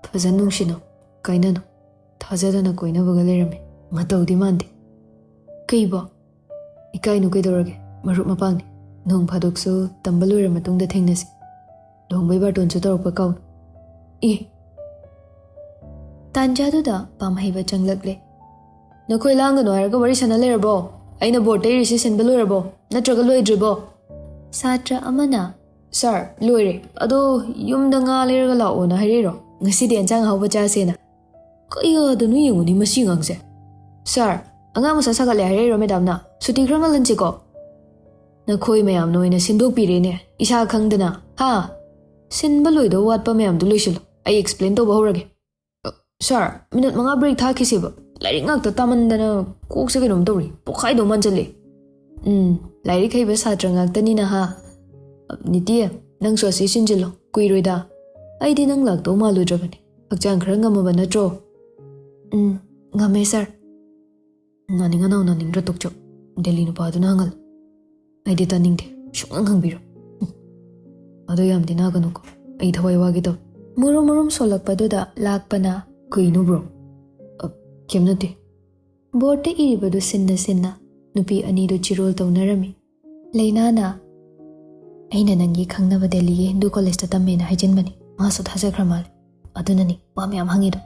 "ꯐꯖꯅ ꯅꯨꯡꯁꯤꯅꯧ, ꯀꯥꯏꯅꯅꯨ꯫ ꯊꯥꯖꯗꯅ ꯀꯣꯏꯅꯕꯒ ꯂꯩꯔꯝꯃꯦ꯫ ꯃꯇꯧꯗꯤ ꯃꯥꯟꯗꯦ꯫" "ꯀꯩꯕꯣ?" "ꯏꯀꯥꯏꯅꯨ, ꯀꯩꯗꯧꯔꯒꯦ? ꯃꯔꯨꯞ ꯃꯄꯥꯡꯅꯤ꯫ ꯅꯣꯡ ꯐꯥꯗꯣꯛꯁꯨ ꯇꯝꯕ ꯂꯣꯏꯔ ꯃꯇꯨꯡꯗ ꯊꯦꯡꯅꯁꯤ꯫ ꯂꯨꯍꯣꯡꯕꯩ ꯕꯥꯔꯇꯣꯟꯁꯨ ꯇꯧꯔꯛꯄ ꯀꯥꯎꯅꯨ꯫" "ꯏ!" ꯇꯥꯟꯖꯥꯗꯨꯗ ꯄꯥꯝꯍꯩꯕ ꯆꯪꯂꯛꯂꯦ꯫ "ꯅꯈꯣꯏ ꯂꯥꯡꯒꯅꯨ ꯍꯥꯏꯔꯒ ꯋꯥꯔꯤ ꯁꯥꯟꯅ ꯂꯩꯔꯕꯣ? ꯑꯩꯅ ꯕꯣꯔꯗꯇ ꯏꯔꯤꯁꯤ ꯁꯤꯟꯕ ꯂꯣꯏꯔꯕꯣ? ꯅꯠꯇ꯭ꯔꯒ ꯂꯣꯏꯗ꯭ꯔꯤꯕꯣ?" ꯁꯥꯇ꯭ꯔ ꯑꯃꯅ, "ꯁꯥꯔ, ꯂꯣꯏꯔꯦ꯫ ꯑꯗꯣ ꯌꯨꯝꯗ ꯉꯥ ꯂꯩꯔꯒ ꯂꯥꯛꯑꯣꯅ ꯍꯥꯏꯔꯛꯏꯔꯣ? ꯉꯁꯤꯗꯤ ꯑꯦꯟꯁꯥꯡ ꯑꯍꯥꯎꯕ ꯆꯥꯁꯦꯅ?" ꯀꯩ ꯌꯥꯗꯅꯣ ꯌꯦꯡꯉꯨꯅꯦ ꯃꯁꯤ ꯑꯉꯥꯡꯁꯦ꯫ "ꯁꯥꯔ, ꯑꯉꯥꯡ ꯃꯁꯥ ꯁꯥꯒꯠꯂꯦ ꯍꯥꯏꯔꯛꯏꯔꯣ ꯃꯦꯗꯥꯝꯅ? ꯁꯨꯇꯤ ꯈꯔ ꯉꯜꯍꯟꯁꯤꯀꯣ?" "ꯅꯈꯣꯏ ꯃꯌꯥꯝꯅ ꯑꯣꯏꯅ ꯁꯤꯟꯗꯣꯛꯄꯤꯔꯦꯅꯦ, ꯏꯁꯥ ꯈꯪꯗꯅ, ꯍꯥ? ꯁꯤꯟꯕ ꯂꯣꯏꯗꯧ ꯋꯥꯠꯄ ꯃꯌꯥꯝꯗꯨ ꯂꯣꯏꯁꯤꯜꯂꯨ, ꯑꯩ ꯑꯦꯛꯁꯄ꯭ꯂꯦꯟ ꯇꯧꯕ ꯍꯧꯔꯒꯦ꯫" "ꯑ, ꯁꯥꯔ, ꯃꯤꯅꯠ ꯃꯉꯥ ꯕ꯭ꯔꯦꯛ ꯊꯥꯈꯤꯁꯦꯕ꯫ ꯂꯥꯏꯔꯤꯛ ꯉꯥꯛꯇ ꯇꯥꯃꯟꯗꯅ ꯀꯣꯛꯁꯦ ꯀꯩꯅꯣꯝ ꯇꯧꯔꯤ, ꯄꯣꯛꯈꯥꯏꯗꯧ ꯃꯥꯟꯁꯤꯜꯂꯦ꯫" "ꯎꯝ, ꯂꯥꯏꯔꯤꯛ ꯍꯩꯕ ꯁꯥꯇ꯭ꯔ ꯉꯥꯛꯇꯅꯤꯅ ꯍꯥ꯫ ꯅꯤꯇꯤ, ꯅꯪꯁꯨ ꯑꯁꯤ ꯁꯤꯟꯖꯤꯜꯂꯣ, ꯀꯨꯏꯔꯣꯏꯗ꯫ ꯑꯩꯗꯤ ꯅꯪ ꯂꯥꯛꯇꯧ ꯃꯥꯜꯂꯨꯗ꯭ꯔꯕꯅꯤ꯫ ꯍꯛꯆꯥꯡ ꯈꯔ ꯉꯝꯃꯕ ꯅꯠꯇ꯭ꯔꯣ?" "ꯎꯝ, ꯉꯝꯃꯦ ꯁꯥꯔ꯫ ꯉꯥꯅꯤꯡ ꯉꯥꯅꯧ ꯅꯥꯅꯤꯡꯗ꯭ꯔ ꯇꯣꯛꯆꯧ꯫ ꯗꯦꯜꯂꯤ ꯅꯨꯄꯥꯗꯨꯅ ꯍꯪꯍꯜꯂꯨ꯫ ꯑꯩꯗꯤ ꯇꯥꯅꯤꯡꯗꯦ꯫ ꯁꯨꯡꯍꯪ ꯍꯪꯕꯤꯔꯣ꯫ ꯎꯝ꯫ ꯑꯗꯣ ꯌꯥꯝꯗꯤ ꯅꯥꯒꯅꯨꯀꯣ꯫ ꯑꯩ ꯊꯋꯥꯏ ꯋꯥꯒꯦ ꯇꯧ꯫ ꯃꯨꯔꯨꯝ ꯃꯨꯔꯨꯝ ꯁꯣꯜꯂꯛꯄꯗꯨꯗ ꯂꯥꯛꯄꯅ, "ꯀꯩꯅꯣ ꯕ꯭ꯔꯣ?" "ꯑ, ꯀꯩꯝ ꯅꯠꯇꯦ꯫" ꯕꯣꯔꯗꯇ ꯏꯔꯤꯕꯗꯨ ꯁꯤꯟꯅ ꯁꯤꯟꯅ ꯅꯨꯄꯤ ꯑꯅꯤꯗꯨ ꯆꯤꯔꯣꯜ ꯇꯧꯅꯔꯝꯃꯤ꯫ ꯂꯩꯅꯥꯅ, "ꯑꯩꯅ ꯅꯪꯒꯤ ꯈꯪꯅꯕ ꯗꯦꯜꯂꯤꯒꯤ ꯍꯤꯟꯗꯨ ꯀꯣꯂꯦꯖꯇ ꯇꯝꯃꯦꯅ ꯍꯥꯏꯖꯤꯟꯕꯅꯤ꯫ ꯃꯥꯁꯨ ꯊꯥꯖꯈ꯭ꯔ ꯃꯥꯜꯂꯦ꯫ ꯑꯗꯨꯅꯅꯤ ꯃꯥ ꯃꯌꯥꯝ ꯍꯪꯉꯤꯗꯣ꯫"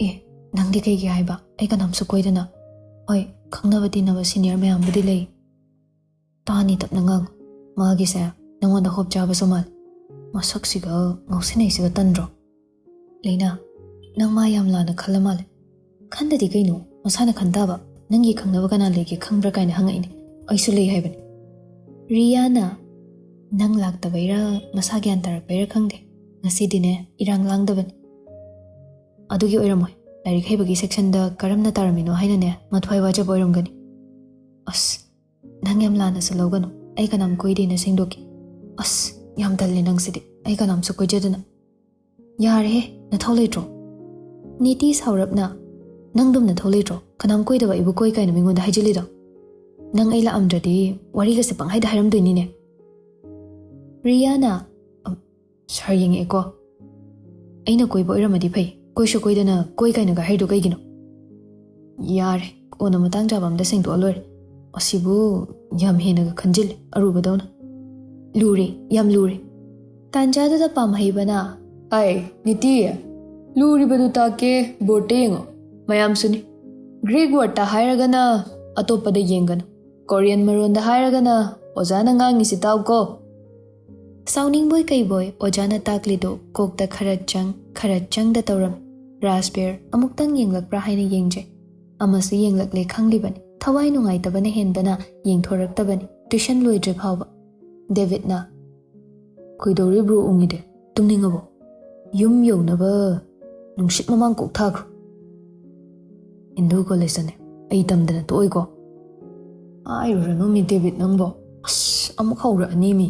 "ꯑꯦ, ꯅꯪꯗꯤ ꯀꯩꯒꯤ ꯍꯥꯏꯕ? ꯑꯩ ꯀꯅꯥꯝꯁꯨ ꯀꯣꯏꯗꯅ꯫" "ꯍꯣꯏ, ꯈꯪꯅꯕ ꯇꯤꯟꯅꯕ ꯁꯤꯅꯤꯌꯔ ꯃꯌꯥꯝꯕꯨꯗꯤ ꯂꯩ꯫" "ꯇꯥꯅꯤ, ꯇꯞꯅ ꯉꯥꯡꯉꯨ꯫ ꯃꯥꯒꯤꯁꯦ ꯅꯪꯉꯣꯟꯗ ꯍꯣꯞ ꯆꯥꯕꯁꯨ ꯃꯥꯜꯂꯦ꯫ ꯃꯁꯛꯁꯤꯒ ꯉꯥꯎꯁꯤꯟꯅꯩꯁꯤꯒ ꯇꯟꯗ꯭ꯔꯣ?" "ꯂꯩꯅꯥ, ꯅꯪ ꯃꯥ ꯌꯥꯝ ꯂꯥꯟꯅ ꯈꯜꯂ ꯃꯥꯜꯂꯦ꯫" "ꯈꯟꯗꯗꯤ ꯀꯩꯅꯣ, ꯃꯁꯥꯅ ꯈꯟ ꯇꯥꯕ꯫ ꯅꯪꯒꯤ ꯈꯪꯅꯕ ꯀꯅꯥ ꯂꯩꯒꯦ ꯈꯪꯕ꯭ꯔꯥ ꯀꯥꯏꯅ ꯍꯪꯉꯛꯏꯅꯦ꯫ ꯑꯩꯁꯨ ꯂꯩ ꯍꯥꯏꯕꯅꯤ꯫" ꯔꯤꯌꯥꯅ, "ꯅꯪ ꯂꯥꯛꯇꯕꯩꯔꯥ, ꯃꯁꯥ ꯒ꯭ꯌꯥꯟ ꯇꯥꯔꯛꯄꯩꯔꯥ ꯈꯪꯗꯦ, ꯉꯁꯤꯗꯤꯅꯦ ꯏꯔꯥꯡ ꯂꯥꯡꯗꯕꯅꯤ꯫" "ꯑꯗꯨꯒꯤ ꯑꯣꯏꯔꯝꯃꯣꯏ, ꯂꯥꯏꯔꯤꯛ ꯍꯩꯕꯒꯤ ꯁꯦꯛꯁꯟꯗ ꯀꯔꯝꯅ ꯇꯥꯔꯝꯃꯤꯅꯣ ꯍꯥꯏꯅꯅꯦ ꯃꯊ꯭ꯋꯥꯏ ꯋꯥꯖꯕ ꯑꯣꯏꯔꯝꯒꯅꯤ꯫" "ꯑꯁ, ꯅꯪ ꯌꯥꯝ ꯂꯥꯟꯅꯁꯨ ꯂꯧꯒꯅꯨ, ꯑꯩ ꯀꯅꯥꯝ ꯀꯣꯏꯗꯦꯅ ꯁꯦꯡꯗꯣꯛꯀꯦ꯫" "ꯑꯁ, ꯌꯥꯝ ꯇꯜꯂꯦ ꯅꯪꯁꯤꯗꯤ, ꯑꯩ ꯀꯅꯥꯝꯁꯨ ꯀꯣꯏꯖꯗꯅ꯫" "ꯌꯥꯔꯦꯍꯦ, ꯅꯊꯧ ꯂꯩꯇ꯭ꯔꯣ?" ꯅꯤꯇꯤ ꯁꯥꯎꯔꯞꯅ, "ꯅꯪꯗꯨꯝ ꯅꯊꯧ ꯂꯩꯇ꯭ꯔꯣ? ꯀꯅꯥꯝ ꯀꯣꯏꯗꯕ ꯑꯩꯕꯨ ꯀꯣꯏ ꯀꯥꯏꯅ ꯃꯤꯉꯣꯟꯗ ꯍꯥꯏꯖꯤꯜꯂꯤꯗꯣ? ꯅꯪ ꯑꯩ ꯂꯥꯛꯑꯝꯗ꯭ꯔꯗꯤ ꯋꯥꯔꯤꯒꯁꯦ ꯄꯪꯍꯥꯏꯗ ꯍꯥꯏꯔꯝꯗꯣꯏꯅꯤꯅꯦ꯫" ꯔꯤꯌꯥꯅ, "ꯑꯝ, ꯁꯥꯔ ꯌꯦꯡꯉꯛꯑꯦꯀꯣ꯫ ꯑꯩꯅ ꯀꯣꯏꯕ ꯑꯣꯏꯔꯝꯃꯗꯤ ꯐꯩ, ꯀꯣꯏꯁꯨ ꯀꯣꯏꯗꯅ ꯀꯣꯏ ꯀꯥꯏꯅꯒ ꯍꯥꯏꯔꯤꯗꯣ ꯀꯩꯒꯤꯅꯣ?" "ꯌꯥꯔꯦ, ꯀꯣꯟꯅ ꯃꯇꯥꯡ ꯆꯥꯕ ꯑꯝꯗ ꯁꯦꯡꯗꯣꯛꯑ ꯂꯣꯏꯔꯦ꯫ ꯑꯁꯤꯕꯨ ꯌꯥꯝ ꯍꯦꯟꯅꯒ ꯈꯟꯖꯤꯜꯂꯦ, ꯑꯔꯨꯕꯗꯧꯅ꯫ ꯂꯨꯔꯦ, ꯌꯥꯝ ꯂꯨꯔꯦ꯫" ꯇꯥꯟꯖꯥꯗꯨꯗ ꯄꯥꯝꯍꯩꯕꯅ, "ꯑꯩ, ꯅꯤꯇꯤ, ꯂꯨꯔꯤꯕꯗꯨ ꯇꯥꯛꯀꯦ, ꯕꯣꯔꯗꯇ ꯌꯦꯡꯉꯣ꯫ ꯃꯌꯥꯝꯁꯨꯅꯤ꯫ ꯒ꯭ꯔꯤꯛ ꯋꯥꯔꯗꯇ ꯍꯥꯏꯔꯒꯅ ꯑꯇꯣꯞꯄꯗ ꯌꯦꯡꯒꯅꯨ꯫ ꯀꯣꯔꯤꯌꯟ ꯃꯔꯣꯟꯗ ꯍꯥꯏꯔꯒꯅ ꯑꯣꯖꯥꯅ ꯉꯥꯡꯉꯤꯁꯤ ꯇꯥꯎꯀꯣ꯫" ꯁꯥꯎꯅꯤꯡꯕꯣꯏ ꯀꯩꯕꯣꯏ ꯑꯣꯖꯥꯅ ꯇꯥꯛꯂꯤꯗꯨ ꯀꯣꯛꯇ ꯈꯔ ꯆꯪ, ꯈꯔ ꯆꯪꯗ ꯇꯧꯔꯝꯃꯤ꯫ ꯔꯥꯖꯕꯤꯔ ꯑꯃꯨꯛꯇꯪ ꯌꯦꯡꯂꯛꯄ꯭ꯔꯥ ꯍꯥꯏꯅ ꯌꯦꯡꯖꯩ꯫ ꯑꯃꯁꯨ ꯌꯦꯡꯂꯛꯂꯦ ꯈꯪꯂꯤꯕꯅꯤ꯫ ꯊꯋꯥꯏ ꯅꯨꯡꯉꯥꯏꯇꯕꯅ ꯍꯦꯟꯕꯅ ꯌꯦꯡꯊꯣꯔꯛꯇꯕꯅꯤ꯫ ꯇ꯭ꯌꯨꯁꯟ ꯂꯣꯏꯗ꯭ꯔꯤ ꯐꯥꯎꯕ꯫ ꯗꯦꯕꯤꯠꯅ, "ꯀꯩꯗꯧꯔꯤꯕ꯭ꯔꯣ ꯎꯡꯉꯤꯗꯤ? ꯇꯨꯝꯅꯤꯡꯉꯕꯣ? ꯌꯨꯝ ꯌꯧꯅꯕ ꯅꯨꯡꯁꯤꯠ ꯃꯃꯥꯡ ꯀꯣꯛ ꯊꯥꯈ꯭ꯔꯣ꯫" "ꯍꯤꯟꯗꯨ ꯀꯣꯂꯦꯖꯇꯅꯦ ꯑꯩ ꯇꯝꯗꯅ ꯇꯣꯛꯑꯣꯏꯀꯣ꯫" "ꯍꯥꯏꯔꯨꯔꯅꯨ ꯃꯤ ꯗꯦꯕꯤꯠ ꯅꯪꯕꯣ꯫ ꯑꯁ, ꯑꯃꯨꯛ ꯍꯧꯔꯛꯑꯅꯤ ꯃꯤ꯫"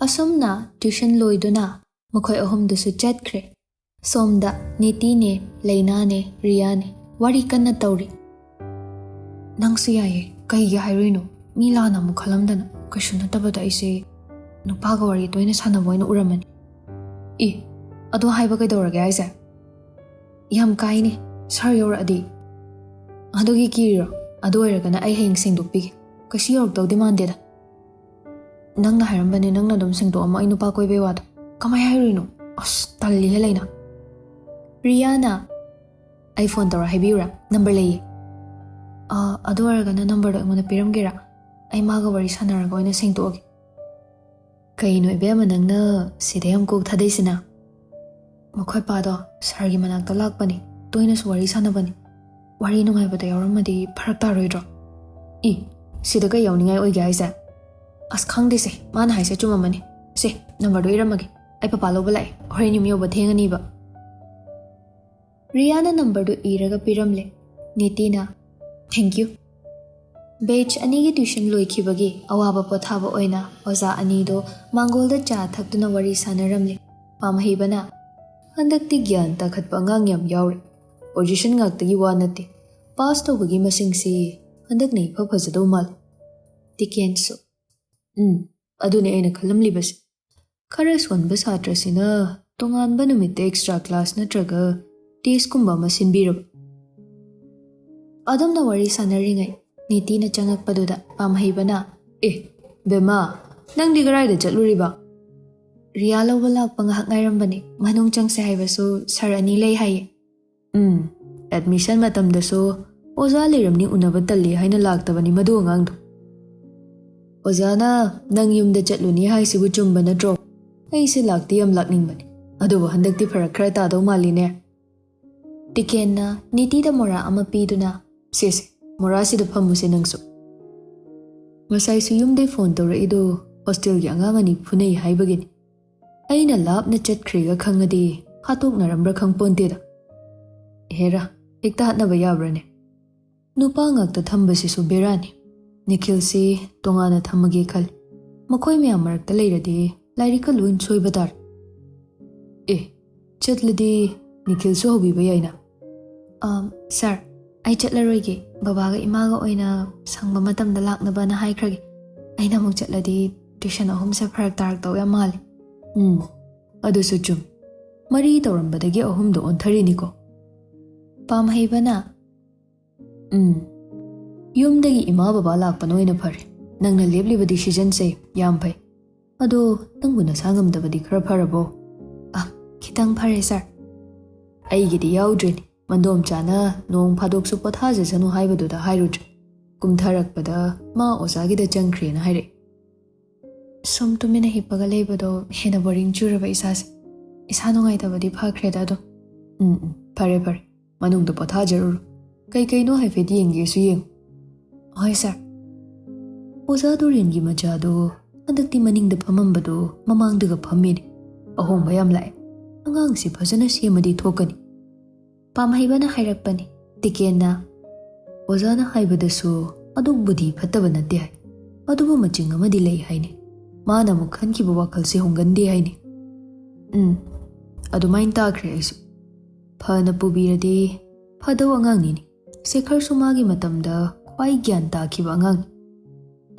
ꯑꯁꯨꯝꯅ ꯇ꯭ꯌꯨꯁꯟ ꯂꯣꯏꯗꯨꯅ ꯃꯈꯣꯏ ꯑꯍꯨꯝꯗꯨꯁꯨ ꯆꯠꯈ꯭ꯔꯦ꯫ ꯁꯣꯝꯗ ꯅꯤꯇꯤꯅꯦ, ꯂꯩꯅꯥꯅꯦ, ꯔꯤꯌꯥꯅꯦ ꯋꯥꯔꯤ ꯀꯟꯅ ꯇꯧꯔꯤ꯫ "ꯅꯪꯁꯨ ꯌꯥꯏꯌꯦ, ꯀꯩꯒꯤ ꯍꯥꯏꯔꯨꯏꯅꯣ? ꯃꯤ ꯂꯥꯟꯅ ꯑꯃꯨꯛ ꯈꯜꯂꯝꯗꯅ꯫ ꯀꯩꯁꯨ ꯅꯠꯇꯕꯗ ꯑꯩꯁꯦ ꯅꯨꯄꯥꯒ ꯋꯥꯔꯤ ꯇꯣꯏꯅ ꯁꯥꯟꯅꯕ ꯑꯣꯏꯅ ꯎꯔꯝꯃꯅꯤ꯫" "ꯏ, ꯑꯗꯣ ꯍꯥꯏꯕ ꯀꯩꯗꯧꯔꯒꯦ ꯍꯥꯏꯁꯦ? ꯌꯥꯝ ꯀꯥꯏꯅꯦ, ꯁꯥꯔ ꯌꯧꯔꯛꯑꯗꯤ꯫ ꯑꯗꯨꯒꯤ ꯀꯤꯔꯤꯔꯣ? ꯑꯗꯨ ꯑꯣꯏꯔꯒꯅ ꯑꯩ ꯍꯌꯦꯡ ꯁꯦꯡꯗꯣꯛꯄꯤꯒꯦ꯫ ꯀꯩꯁꯨ ꯌꯧꯔꯛꯇꯧꯗꯤ ꯃꯥꯟꯗꯦꯗ꯫ ꯅꯪꯅ ꯍꯥꯏꯔꯝꯕꯅꯦ, ꯅꯪꯅ ꯑꯗꯨꯝ ꯁꯦꯡꯗꯣꯛꯑꯝꯃꯣ ꯑꯩ ꯅꯨꯄꯥ ꯀꯣꯏꯕꯩ ꯋꯥꯗꯣ꯫ ꯀꯃꯥꯏ ꯍꯥꯏꯔꯨꯏꯅꯣ? ꯑꯁ, ꯇꯜꯂꯤꯍꯦ ꯂꯩꯅꯥ꯫" "ꯔꯤꯌꯥꯅ, ꯑꯩ ꯐꯣꯟ ꯇꯧꯔ ꯍꯥꯏꯕꯤꯌꯨꯔꯥ? ꯅꯝꯕꯔ ꯂꯩꯌꯦ꯫" "ꯑꯥ, ꯑꯗꯨ ꯑꯣꯏꯔꯒꯅ ꯅꯝꯕꯔꯗꯣ ꯑꯩꯉꯣꯟꯗ ꯄꯤꯔꯝꯒꯦꯔꯥ? ꯑꯩ ꯃꯥꯒ ꯋꯥꯔꯤ ꯁꯥꯟꯅꯔꯒ ꯑꯣꯏꯅ ꯁꯦꯡꯗꯣꯛꯑꯒꯦ꯫" "ꯀꯩꯅꯣ ꯏꯕꯦꯝꯃ, ꯅꯪꯅ ꯁꯤꯗ ꯌꯥꯝ ꯀꯣꯛ ꯊꯥꯗꯩꯁꯤꯅ?" "ꯃꯈꯣꯏ ꯄꯥꯗꯣ ꯁꯥꯔꯒꯤ ꯃꯅꯥꯛꯇ ꯂꯥꯛꯄꯅꯤ, ꯇꯣꯏꯅꯁꯨ ꯋꯥꯔꯤ ꯁꯥꯟꯅꯕꯅꯤ꯫ ꯋꯥꯔꯤ ꯅꯨꯡꯉꯥꯏꯕꯗ ꯌꯥꯎꯔꯝꯃꯗꯤ ꯐꯔꯛ ꯇꯥꯔꯣꯏꯗ꯭ꯔꯣ?" "ꯏ, ꯁꯤꯗ ꯀꯩ ꯌꯥꯎꯅꯤꯡꯉꯥꯏ ꯑꯣꯏꯒꯦ ꯍꯥꯏꯁꯦ?" "ꯑꯁ, ꯈꯪꯗꯦꯁꯦ, ꯃꯥꯅ ꯍꯥꯏꯁꯦ ꯆꯨꯝꯃꯝꯃꯅꯤ꯫ ꯁꯦ, ꯅꯝꯕꯔꯗꯣ ꯏꯔꯝꯃꯒꯦ, ꯑꯩ ꯄꯄꯥ ꯂꯧꯕ ꯂꯥꯛꯑꯦ, ꯍꯣꯔꯦꯟ ꯌꯨꯝ ꯌꯧꯕ ꯊꯦꯡꯉꯅꯤꯕ꯫" ꯔꯤꯌꯥꯅ ꯅꯝꯕꯔꯗꯨ ꯏꯔꯒ ꯄꯤꯔꯝꯂꯦ꯫ ꯅꯤꯇꯤꯅ, "Thank you꯫" ꯕꯦꯆ ꯑꯅꯤꯒꯤ ꯇ꯭ꯌꯨꯁꯟ ꯂꯣꯏꯈꯤꯕꯒꯤ ꯑꯋꯥꯕ ꯄꯣꯊꯥꯕ ꯑꯣꯏꯅ ꯑꯣꯖꯥ ꯑꯅꯤꯗꯣ ꯃꯥꯡꯒꯣꯜꯗ ꯆꯥ ꯊꯛꯇꯨꯅ ꯋꯥꯔꯤ ꯁꯥꯟꯅꯔꯝꯂꯦ꯫ ꯄꯥꯝꯍꯩꯕꯅ, "ꯍꯟꯗꯛꯇꯤ ꯒ꯭ꯌꯥꯟ ꯇꯥꯈꯠꯄ ꯑꯉꯥꯡ ꯌꯥꯝ ꯌꯥꯎꯔꯦ꯫ ꯄꯣꯖꯤꯁꯟ ꯉꯥꯛꯇꯒꯤ ꯋꯥ ꯅꯠꯇꯦ, ꯄꯥꯁ ꯇꯧꯕꯒꯤ ꯃꯁꯤꯡꯁꯤ ꯍꯟꯗꯛꯅ ꯏꯐ ꯐꯖꯗꯧ ꯃꯥꯜꯂꯦ꯫" ꯇꯤꯀꯦꯟꯁꯨ, "ꯎꯝ, ꯑꯗꯨꯅꯦ ꯑꯩꯅ ꯈꯜꯂꯝꯂꯤꯕꯁꯦ꯫ ꯈꯔ ꯁꯣꯟꯕ ꯁꯥꯇ꯭ꯔꯁꯤꯅ ꯇꯣꯉꯥꯟꯕ ꯅꯨꯃꯤꯠꯇ ꯑꯦꯛꯁꯇ꯭ꯔꯥ ꯀ꯭ꯂꯥꯁ ꯅꯠꯇ꯭ꯔꯒ ꯇꯦꯁꯀꯨꯝꯕ ꯑꯃ ꯁꯤꯟꯕꯤꯔꯕ?" ꯑꯗꯨꯝꯅ ꯋꯥꯔꯤ ꯁꯥꯟꯅꯔꯤꯉꯩ ꯅꯤꯇꯤꯅ ꯆꯪꯉꯛꯄꯗꯨꯗ ꯄꯥꯝꯍꯩꯕꯅ, "ꯑꯦ, ꯕꯦꯝꯃ, ꯅꯪꯗꯤ ꯀꯗꯥꯏꯗ ꯆꯠꯂꯨꯔꯤꯕ?" "ꯔꯤꯌꯥ ꯂꯧꯕ ꯂꯥꯛꯄ ꯉꯥꯏꯍꯥꯛ ꯉꯥꯏꯔꯝꯕꯅꯤ, ꯃꯅꯨꯡ ꯆꯪꯁꯦ ꯍꯥꯏꯕꯁꯨ ꯁꯥꯔ ꯑꯅꯤ ꯂꯩ ꯍꯥꯏꯌꯦ꯫" "ꯎꯝ, ꯑꯦꯗꯃꯤꯁꯟ ꯃꯇꯝꯗꯁꯨ ꯑꯣꯖꯥ ꯂꯩꯔꯝꯅꯤ ꯎꯅꯕ ꯇꯜꯂꯤ ꯍꯥꯏꯅ ꯂꯥꯛꯇꯕꯅꯤ ꯃꯗꯨ ꯑꯉꯥꯡꯗꯣ꯫" "ꯑꯣꯖꯥꯅ ꯅꯪ ꯌꯨꯝꯗ ꯆꯠꯂꯨꯅꯤ ꯍꯥꯏꯁꯤꯕꯨ ꯆꯨꯝꯕ ꯅꯠꯇ꯭ꯔꯣ? ꯑꯩꯁꯦ ꯂꯥꯛꯇꯤ ꯌꯥꯝ ꯂꯥꯛꯅꯤꯡꯕꯅꯤ, ꯑꯗꯨꯕꯨ ꯍꯟꯗꯛꯇꯤ ꯐꯔꯛ ꯈꯔ ꯇꯥꯗꯧ ꯃꯥꯜꯂꯤꯅꯦ꯫" ꯇꯤꯀꯦꯟꯅ ꯅꯤꯇꯤꯗ ꯃꯣꯔꯥ ꯑꯃ ꯄꯤꯗꯨꯅ, "ꯁꯦꯁꯦ, ꯃꯣꯔꯥꯁꯤꯗ ꯐꯝꯃꯨꯁꯦ ꯅꯪꯁꯨ꯫ ꯉꯁꯥꯏꯁꯨ ꯌꯨꯝꯗꯩ ꯐꯣꯟ ꯇꯧꯔꯛꯏꯗꯣ ꯍꯣꯁꯇꯦꯜꯒꯤ ꯑꯉꯥꯡ ꯑꯅꯤ ꯐꯨꯅꯩ ꯍꯥꯏꯕꯒꯤꯅꯤ꯫ ꯑꯩꯅ ꯂꯥꯞꯅ ꯆꯠꯈ꯭ꯔꯦꯒ ꯈꯪꯉꯗꯤ ꯍꯥꯠꯇꯣꯛꯅꯔꯝꯕ꯭ꯔꯥ ꯈꯪꯄꯣꯟꯇꯦꯗ꯫ ꯍꯦꯔꯥ, ꯍꯦꯛꯇ ꯍꯥꯠꯅꯕ ꯌꯥꯕ꯭ꯔꯥꯅꯦ? ꯅꯨꯄꯥ ꯉꯥꯛꯇ ꯊꯝꯕꯁꯤꯁꯨ ꯕꯦꯔꯥꯅꯤ꯫ ꯅꯤꯈꯤꯜꯁꯤ ꯇꯣꯉꯥꯟꯅ ꯊꯝꯃꯒꯦ ꯈꯜꯂꯤ꯫ ꯃꯈꯣꯏ ꯃꯌꯥꯝ ꯃꯔꯛꯇ ꯂꯩꯔꯗꯤ ꯂꯥꯏꯔꯤꯛꯀ ꯂꯣꯏ ꯁꯣꯏꯕ ꯇꯥꯔꯦ꯫" "ꯑꯦ, ꯆꯠꯂꯗꯤ ꯅꯤꯈꯤꯜꯁꯨ ꯍꯧꯕꯤꯕ ꯌꯥꯏꯅ꯫ ꯑꯝ, ꯁꯥꯔ, ꯑꯩ ꯆꯠꯂꯔꯣꯏꯒꯦ꯫ ꯕꯕꯥꯒ ꯏꯃꯥꯒ ꯑꯣꯏꯅ ꯁꯪꯕ ꯃꯇꯝꯗ ꯂꯥꯛꯅꯕꯅ ꯍꯥꯏꯈ꯭ꯔꯒꯦ꯫ ꯑꯩꯅ ꯑꯃꯨꯛ ꯆꯠꯂꯗꯤ ꯇ꯭ꯌꯨꯁꯟ ꯑꯍꯨꯝꯁꯦ ꯐꯔꯛ ꯇꯥꯔꯛꯇꯧ ꯌꯥꯝ ꯃꯥꯜꯂꯦ꯫ ꯎꯝ, ꯑꯗꯨꯁꯨ ꯆꯨꯝ꯫ ꯃꯔꯤ ꯇꯧꯔꯝꯕꯗꯒꯤ ꯑꯍꯨꯝꯗ ꯑꯣꯟꯊꯔꯤꯅꯤꯀꯣ꯫ ꯄꯥꯝꯍꯩꯕꯅ, ꯎꯝ, ꯌꯨꯝꯗꯒꯤ ꯏꯃꯥ ꯕꯕꯥ ꯂꯥꯛꯄꯅ ꯑꯣꯏꯅ ꯐꯔꯦ꯫ ꯅꯪꯅ ꯂꯦꯞꯂꯤꯕ ꯗꯤꯁꯤꯖꯟꯁꯦ ꯌꯥꯝ ꯐꯩ꯫ ꯑꯗꯣ ꯅꯪꯕꯨ ꯅꯁꯥ ꯉꯝꯗꯕꯗꯤ ꯈꯔ ꯐꯔꯕꯣ? ꯑ, ꯈꯤꯇꯪ ꯐꯔꯦ, ꯁꯥꯔ꯫ ꯑꯩꯒꯤꯗꯤ ꯌꯥꯎꯗ꯭ꯔꯤꯅꯤ꯫ ꯃꯟꯗꯣꯝꯆꯥꯅ ꯅꯣꯡ ꯐꯥꯗꯣꯛꯁꯨ ꯄꯣꯊꯥꯖꯁꯅꯨ ꯍꯥꯏꯕꯗꯨꯗ ꯍꯥꯏꯔꯨꯗ꯭ꯔꯦ꯫ ꯀꯨꯝꯊꯔꯛꯄꯗ ꯃꯥ ꯑꯣꯖꯥꯒꯤꯗ ꯆꯪꯈ꯭ꯔꯦꯅ ꯍꯥꯏꯔꯛꯏ꯫ ꯁꯨꯝ ꯇꯨꯃꯤꯟꯅ ꯍꯤꯞꯄꯒ ꯂꯩꯕꯗꯣ ꯍꯦꯟꯅ ꯕꯣꯔꯤꯡ ꯆꯨꯔꯕ ꯏꯁꯥꯁꯦ꯫ ꯏꯁꯥ ꯅꯨꯡꯉꯥꯏꯇꯕꯗꯤ ꯐꯈ꯭ꯔꯦꯗ ꯑꯗꯨꯝ꯫ ꯎꯝ, ꯎꯝ, ꯐꯔꯦ, ꯐꯔꯦ꯫ ꯃꯅꯨꯡꯗ ꯄꯣꯊꯥꯖꯔꯨꯔꯣ꯫ ꯀꯩꯀꯩꯅꯣ ꯍꯥꯏꯐꯦꯠ ꯌꯦꯡꯒꯦꯁꯨ ꯌꯦꯡꯉꯨ꯫ ꯍꯣꯏ, ꯁꯥꯔ꯫ ꯑꯣꯖꯥ ꯗꯣꯔꯦꯟꯒꯤ ꯃꯆꯥꯗꯣ ꯍꯟꯗꯛꯇꯤ ꯃꯅꯤꯡꯗ ꯐꯝꯃꯝꯕꯗꯣ ꯃꯃꯥꯡꯗꯒ ꯐꯝꯃꯤꯅꯦ꯫ ꯑꯍꯣꯡꯕ ꯌꯥꯝ ꯂꯥꯛꯑꯦ꯫ ꯑꯉꯥꯡꯁꯤ ꯐꯖꯅ ꯁꯦꯝꯃꯗꯤ ꯊꯣꯛꯀꯅꯤ꯫ ꯄꯥꯝꯍꯩꯕꯅ ꯍꯥꯏꯔꯛꯄꯅꯤ꯫ ꯇꯤꯀꯦꯟꯅ, ꯑꯣꯖꯥꯅ ꯍꯥꯏꯕꯗꯁꯨ ꯑꯗꯨꯛ ꯕꯨꯙꯤ ꯐꯠꯇꯕ ꯅꯠꯇꯦ ꯍꯥꯏ꯫ ꯑꯗꯨꯕꯨ ꯃꯆꯤꯡ ꯑꯃꯗꯤ ꯂꯩ ꯍꯥꯏꯅꯤ꯫ ꯃꯥꯅ ꯑꯃꯨꯛ ꯈꯟꯈꯤꯕ ꯋꯥꯈꯜꯁꯦ ꯍꯣꯡꯒꯟꯗꯦ ꯍꯥꯏꯅꯤ꯫ ꯎꯝ, ꯑꯗꯨꯃꯥꯏꯅ ꯇꯥꯈ꯭ꯔꯦ ꯑꯩꯁꯨ꯫ ꯐꯅ ꯄꯨꯕꯤꯔꯗꯤ ꯐꯗꯧ ꯑꯉꯥꯡꯅꯤꯅꯦ꯫ ꯁꯦꯈꯔꯁꯨ ꯃꯥꯒꯤ ꯃꯇꯝꯗ ꯈ꯭ꯋꯥꯏ ꯒ꯭ꯌꯥꯟ ꯇꯥꯈꯤꯕ ꯑꯉꯥꯡꯅꯤ꯫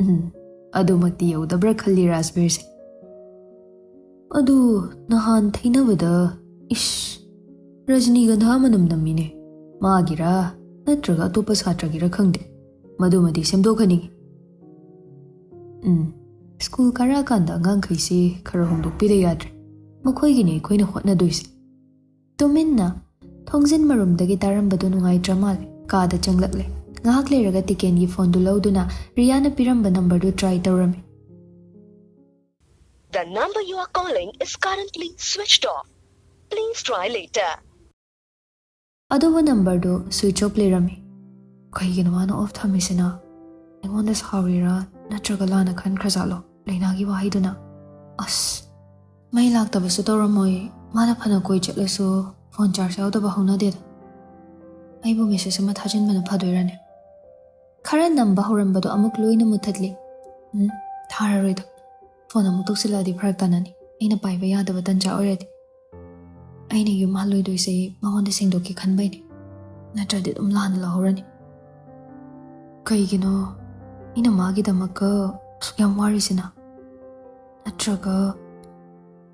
ꯎꯝ, ꯑꯗꯨꯃꯛꯇꯤ ꯌꯧꯗꯕ꯭ꯔꯥ ꯈꯜꯂꯤ ꯔꯥꯖꯕꯤꯔꯁꯦ꯫ ꯑꯗꯨ ꯅꯍꯥꯟ ꯊꯩꯅꯕꯗ, ꯏꯁ, ꯔꯖꯅꯤꯒꯟꯙꯥ ꯃꯅꯝ ꯅꯝꯃꯤꯅꯦ꯫ ꯃꯥꯒꯤꯔꯥ ꯅꯠꯇ꯭ꯔꯒ ꯑꯇꯣꯞꯄ ꯁꯥꯇ꯭ꯔꯒꯤꯔꯥ ꯈꯪꯗꯦ꯫ ꯃꯗꯨꯃꯗꯤ ꯁꯦꯝꯗꯣꯛꯍꯟꯅꯤꯡꯉꯤ꯫ ꯎꯝ, ꯁ꯭ꯀꯨꯜ ꯀꯥꯔꯛꯑꯀꯥꯟꯗ ꯑꯉꯥꯡꯈꯩꯁꯤ ꯈꯔ ꯍꯣꯡꯗꯣꯛꯄꯤꯗ ꯌꯥꯗ꯭ꯔꯦ꯫ ꯃꯈꯣꯏꯒꯤꯅꯤ ꯑꯩꯈꯣꯏꯅ ꯍꯣꯠꯅꯗꯣꯏꯁꯦ꯫ ꯇꯨꯃꯤꯟꯅ ꯊꯣꯡꯖꯤꯟ ꯃꯔꯨꯝꯗꯒꯤ ꯇꯥꯔꯝꯕꯗꯨ ꯅꯨꯡꯉꯥꯏꯇ꯭ꯔ ꯃꯥꯜꯂꯦ꯫ ꯀꯥꯗ ꯆꯪꯂꯛꯂꯦ꯫ ꯉꯥꯏꯍꯥꯛ ꯂꯩꯔꯒ ꯇꯤꯀꯦꯟꯒꯤ ꯐꯣꯟꯗꯨ ꯂꯧꯗꯨꯅ ꯔꯤꯌꯥꯅ ꯄꯤꯔꯝꯕ ꯅꯝꯕꯔꯗꯨ ꯇ꯭ꯔꯥꯏ ꯇꯧꯔꯝꯃꯤ꯫ The number you are calling is currently switched off. Please try later. ꯑꯗꯨꯕꯨ ꯅꯝꯕꯔꯗꯨ ꯁ꯭ꯋꯤꯆ ꯑꯣꯐ ꯂꯩꯔꯝꯃꯤ꯫ ꯀꯩꯒꯤꯅꯣ ꯃꯥꯅ ꯑꯣꯐ ꯊꯝꯃꯤꯁꯤꯅ? ꯑꯩꯉꯣꯟꯗ ꯁꯥꯎꯔꯤꯔꯥ ꯅꯠꯇ꯭ꯔꯒ ꯂꯥꯟꯅ ꯈꯟꯈ꯭ꯔꯖꯥꯠꯂꯣ ꯂꯩꯅꯥꯒꯤ ꯋꯥꯍꯩꯗꯨꯅ? ꯑꯁ, ꯃꯩ ꯂꯥꯛꯇꯕꯁꯨ ꯇꯧꯔꯝꯃꯣꯏ꯫ ꯃꯥꯅ ꯐꯅ ꯀꯣꯏ ꯆꯠꯂꯁꯨ ꯐꯣꯟ ꯆꯥꯔꯖ ꯌꯥꯎꯗꯕ ꯍꯧꯅꯗꯦꯗ꯫ ꯑꯩꯕꯨ ꯃꯦꯁꯦꯖ ꯑꯃ ꯊꯥꯖꯤꯟꯕꯅ ꯐꯗꯣꯏꯔꯅꯦ? ꯈꯔ ꯅꯝꯕ ꯍꯧꯔꯝꯕꯗꯣ ꯑꯃꯨꯛ ꯂꯣꯏꯅ ꯃꯨꯠꯊꯠꯂꯤ꯫ ꯎꯝ, ꯊꯥꯔꯔꯣꯏꯗ꯫ ꯐꯣꯟ ꯑꯃꯨꯛ ꯇꯧꯁꯤꯜꯂꯛꯑꯗꯤ ꯐꯔꯛ ꯇꯥꯅꯅꯤ, ꯑꯩꯅ ꯄꯥꯏꯕ ꯌꯥꯗꯕ ꯇꯟꯖꯥ ꯑꯣꯏꯔꯗꯤ꯫ ꯑꯩꯅ ꯌꯨꯝ ꯍꯜꯂꯣꯏꯗꯣꯏꯁꯦ ꯃꯉꯣꯟꯗ ꯁꯦꯡꯗꯣꯛꯀꯦ ꯈꯟꯕꯩꯅꯦ, ꯅꯠꯇ꯭ꯔꯗꯤ ꯑꯗꯨꯝ ꯂꯥꯟꯅ ꯂꯧꯍꯧꯔꯅꯤ꯫ ꯀꯩꯒꯤꯅꯣ ꯑꯩꯅ ꯃꯥꯒꯤꯗꯃꯛꯀ ꯑꯁꯨꯛ ꯌꯥꯝ ꯋꯥꯔꯤꯁꯤꯅ? ꯅꯠꯇ꯭ꯔꯒ?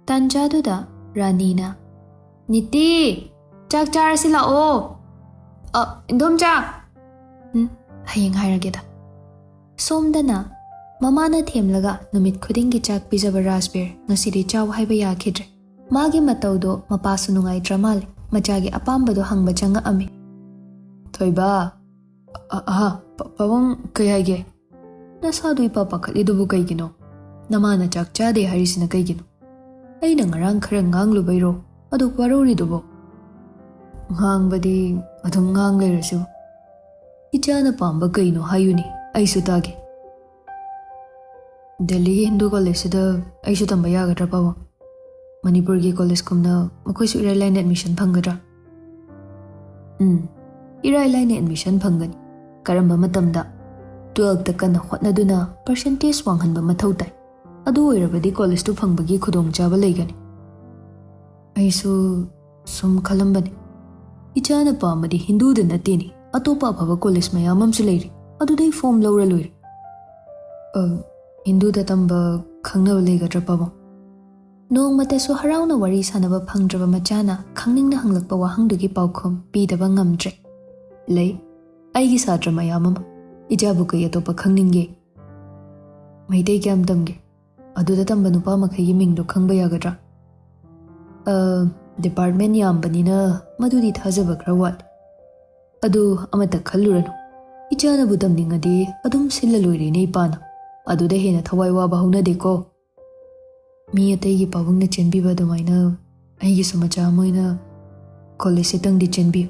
ꯇꯥꯟꯖꯥꯗꯨꯗ ꯔꯥꯅꯤꯅ, "ꯅꯤꯇꯤ, ꯆꯥꯛ ꯆꯥꯔꯁꯤ ꯂꯥꯛꯑꯣ꯫ ꯑ, ꯏꯟꯗꯣꯝꯆꯥ꯫ ꯎꯝ, ꯍꯌꯦꯡ ꯍꯥꯏꯔꯒꯦꯗ"꯫ ꯁꯣꯝꯗꯅ ꯃꯃꯥꯅ ꯊꯦꯝꯂꯒ ꯅꯨꯃꯤꯠ ꯈꯨꯗꯤꯡꯒꯤ ꯆꯥꯛ ꯄꯤꯖꯕ ꯔꯥꯖꯕꯤꯔ ꯉꯁꯤꯗꯤ ꯆꯥꯎ ꯍꯥꯏꯕ ꯌꯥꯈꯤꯗ꯭ꯔꯦ꯫ ꯃꯥꯒꯤ ꯃꯇꯧꯗꯣ ꯃꯄꯥꯁꯨ ꯅꯨꯡꯉꯥꯏꯇ꯭ꯔ ꯃꯥꯜꯂꯦ꯫ ꯃꯆꯥꯒꯤ ꯑꯄꯥꯝꯕꯗꯣ ꯍꯪꯕ ꯆꯪꯉꯛꯑꯝꯃꯤ꯫ "ꯊꯣꯏꯕ, ꯑ-, ꯑꯍ, ꯄ-, ꯄꯥꯕꯨꯡ ꯀꯩ ꯍꯥꯏꯒꯦ? ꯅꯁꯥꯗꯨ ꯏꯄꯥ ꯄꯥꯈꯠꯂꯤꯗꯨꯕꯨ ꯀꯩꯒꯤꯅꯣ? ꯅꯃꯥꯅ ꯆꯥꯛ ꯆꯥꯗꯦ ꯍꯥꯏꯔꯤꯁꯤꯅ ꯀꯩꯒꯤꯅꯣ? ꯑꯩꯅ ꯉꯔꯥꯡ ꯈꯔ ꯉꯥꯡꯂꯨꯕꯩꯔꯣ ꯑꯗꯨꯛ ꯋꯥꯔꯧꯔꯤꯗꯨꯕꯣ?" "ꯉꯥꯡꯕꯗꯤ ꯑꯗꯨꯝ ꯉꯥꯡ ꯂꯩꯔꯁꯨ, ꯏꯆꯥꯅ ꯄꯥꯝꯕ ꯀꯩꯅꯣ ꯍꯥꯏꯌꯨꯅꯦ, ꯑꯩꯁꯨ ꯇꯥꯒꯦ"꯫ "ꯗꯦꯜꯂꯤꯒꯤ ꯍꯤꯟꯗꯨ ꯀꯣꯂꯦꯖꯁꯤꯗ ꯑꯩꯁꯨ ꯇꯝꯕ ꯌꯥꯒꯗ꯭ꯔꯥ, ꯄꯥꯕꯨꯡ? ꯃꯅꯤꯄꯨꯔꯒꯤ ꯀꯣꯂꯦꯖꯀꯨꯝꯅ ꯃꯈꯣꯏꯁꯨ ꯏꯔꯥꯏ ꯂꯥꯏꯅ ꯑꯦꯗꯃꯤꯁꯟ ꯐꯪꯒꯗ꯭ꯔꯥ?" "ꯎꯝ, ꯏꯔꯥꯏ ꯂꯥꯏꯅ ꯑꯦꯗꯃꯤꯁꯟ ꯐꯪꯒꯅꯤ"꯫ "ꯀꯔꯝꯕ ꯃꯇꯝꯗ?" "ꯇꯨꯋꯦꯜꯐꯇ ꯀꯟꯅ ꯍꯣꯠꯅꯗꯨꯅ ꯄꯥꯔꯁꯦꯟꯇꯦꯖ ꯋꯥꯡꯍꯟꯕ ꯃꯊꯧ ꯇꯥꯏ꯫ ꯑꯗꯨ ꯑꯣꯏꯔꯕꯗꯤ ꯀꯣꯂꯦꯖꯇꯨ ꯐꯪꯕꯒꯤ ꯈꯨꯗꯣꯡꯆꯥꯕ ꯂꯩꯒꯅꯤ"꯫ ꯑꯩꯁꯨ ꯁꯨꯝ ꯈꯜꯂꯝꯕꯅꯤ, ꯏꯆꯥꯅ ꯄꯥꯝꯕꯗꯤ ꯍꯤꯟꯗꯨꯗ ꯅꯠꯇꯦꯅꯦ, ꯑꯇꯣꯞꯄ ꯑꯐꯕ ꯀꯣꯂꯦꯖ ꯃꯌꯥꯝ ꯑꯃꯁꯨ ꯂꯩꯔꯤ, ꯑꯗꯨꯗꯩ ꯐꯣꯝ ꯂꯧꯔ ꯂꯣꯏꯔꯦ꯫ "ꯑ, ꯍꯤꯟꯗꯨꯗ ꯇꯝꯕ ꯈꯪꯅꯕ ꯂꯩꯒꯗ꯭ꯔꯥ, ꯄꯥꯕꯨꯡ?" ꯅꯣꯡꯃꯇꯁꯨ ꯍꯔꯥꯎꯅ ꯋꯥꯔꯤ ꯁꯥꯟꯅꯕ ꯐꯪꯗ꯭ꯔꯕ ꯃꯆꯥꯅ ꯈꯪꯅꯤꯡꯅ ꯍꯪꯂꯛꯄ ꯋꯥꯍꯪꯗꯨꯒꯤ ꯄꯥꯎꯈꯨꯝ ꯄꯤꯗꯕ ꯉꯝꯗ꯭ꯔꯦ꯫ "ꯂꯩ, ꯑꯩꯒꯤ ꯁꯥꯇ꯭ꯔ ꯃꯌꯥꯝ ꯑꯃ꯫ ꯏꯆꯥꯕꯨ ꯀꯩ ꯑꯇꯣꯞꯄ ꯈꯪꯅꯤꯡꯒꯦ?" "ꯃꯩꯇꯩ ꯀꯌꯥꯝ ꯇꯝꯒꯦ? ꯑꯗꯨꯗ ꯇꯝꯕ ꯅꯨꯄꯥ ꯃꯈꯩꯒꯤ ꯃꯤꯡꯗꯣ ꯈꯪꯕ ꯌꯥꯒꯗ꯭ꯔꯥ?" "ꯑ, ꯗꯤꯄꯥꯔꯠꯃꯦꯟ ꯌꯥꯝꯕꯅꯤꯅ ꯃꯗꯨꯗꯤ ꯊꯥꯖꯕ ꯈꯔ ꯋꯥꯠꯂꯤ꯫ ꯑꯗꯨ ꯑꯃꯠꯇ ꯈꯜꯂꯨꯔꯅꯨ꯫ ꯏꯆꯥꯅꯕꯨ ꯇꯝꯅꯤꯡꯉꯗꯤ ꯑꯗꯨꯝ ꯁꯤꯜꯂ ꯂꯣꯏꯔꯦꯅꯦ ꯏꯄꯥꯅ꯫ ꯑꯗꯨꯗ ꯍꯦꯟꯅ ꯊꯋꯥꯏ ꯋꯥꯕ ꯍꯧꯅꯗꯦꯀꯣ꯫ ꯃꯤ ꯑꯇꯩꯒꯤ ꯄꯥꯕꯨꯡꯅ ꯆꯦꯟꯕꯤꯕ ꯑꯗꯨꯃꯥꯏꯅ ꯑꯩꯒꯤꯁꯨ ꯃꯆꯥ ꯑꯃ ꯑꯣꯏꯅ ꯀꯣꯂꯦꯖꯁꯤꯇꯪꯗꯤ ꯆꯦꯟꯕꯤꯌꯨ"꯫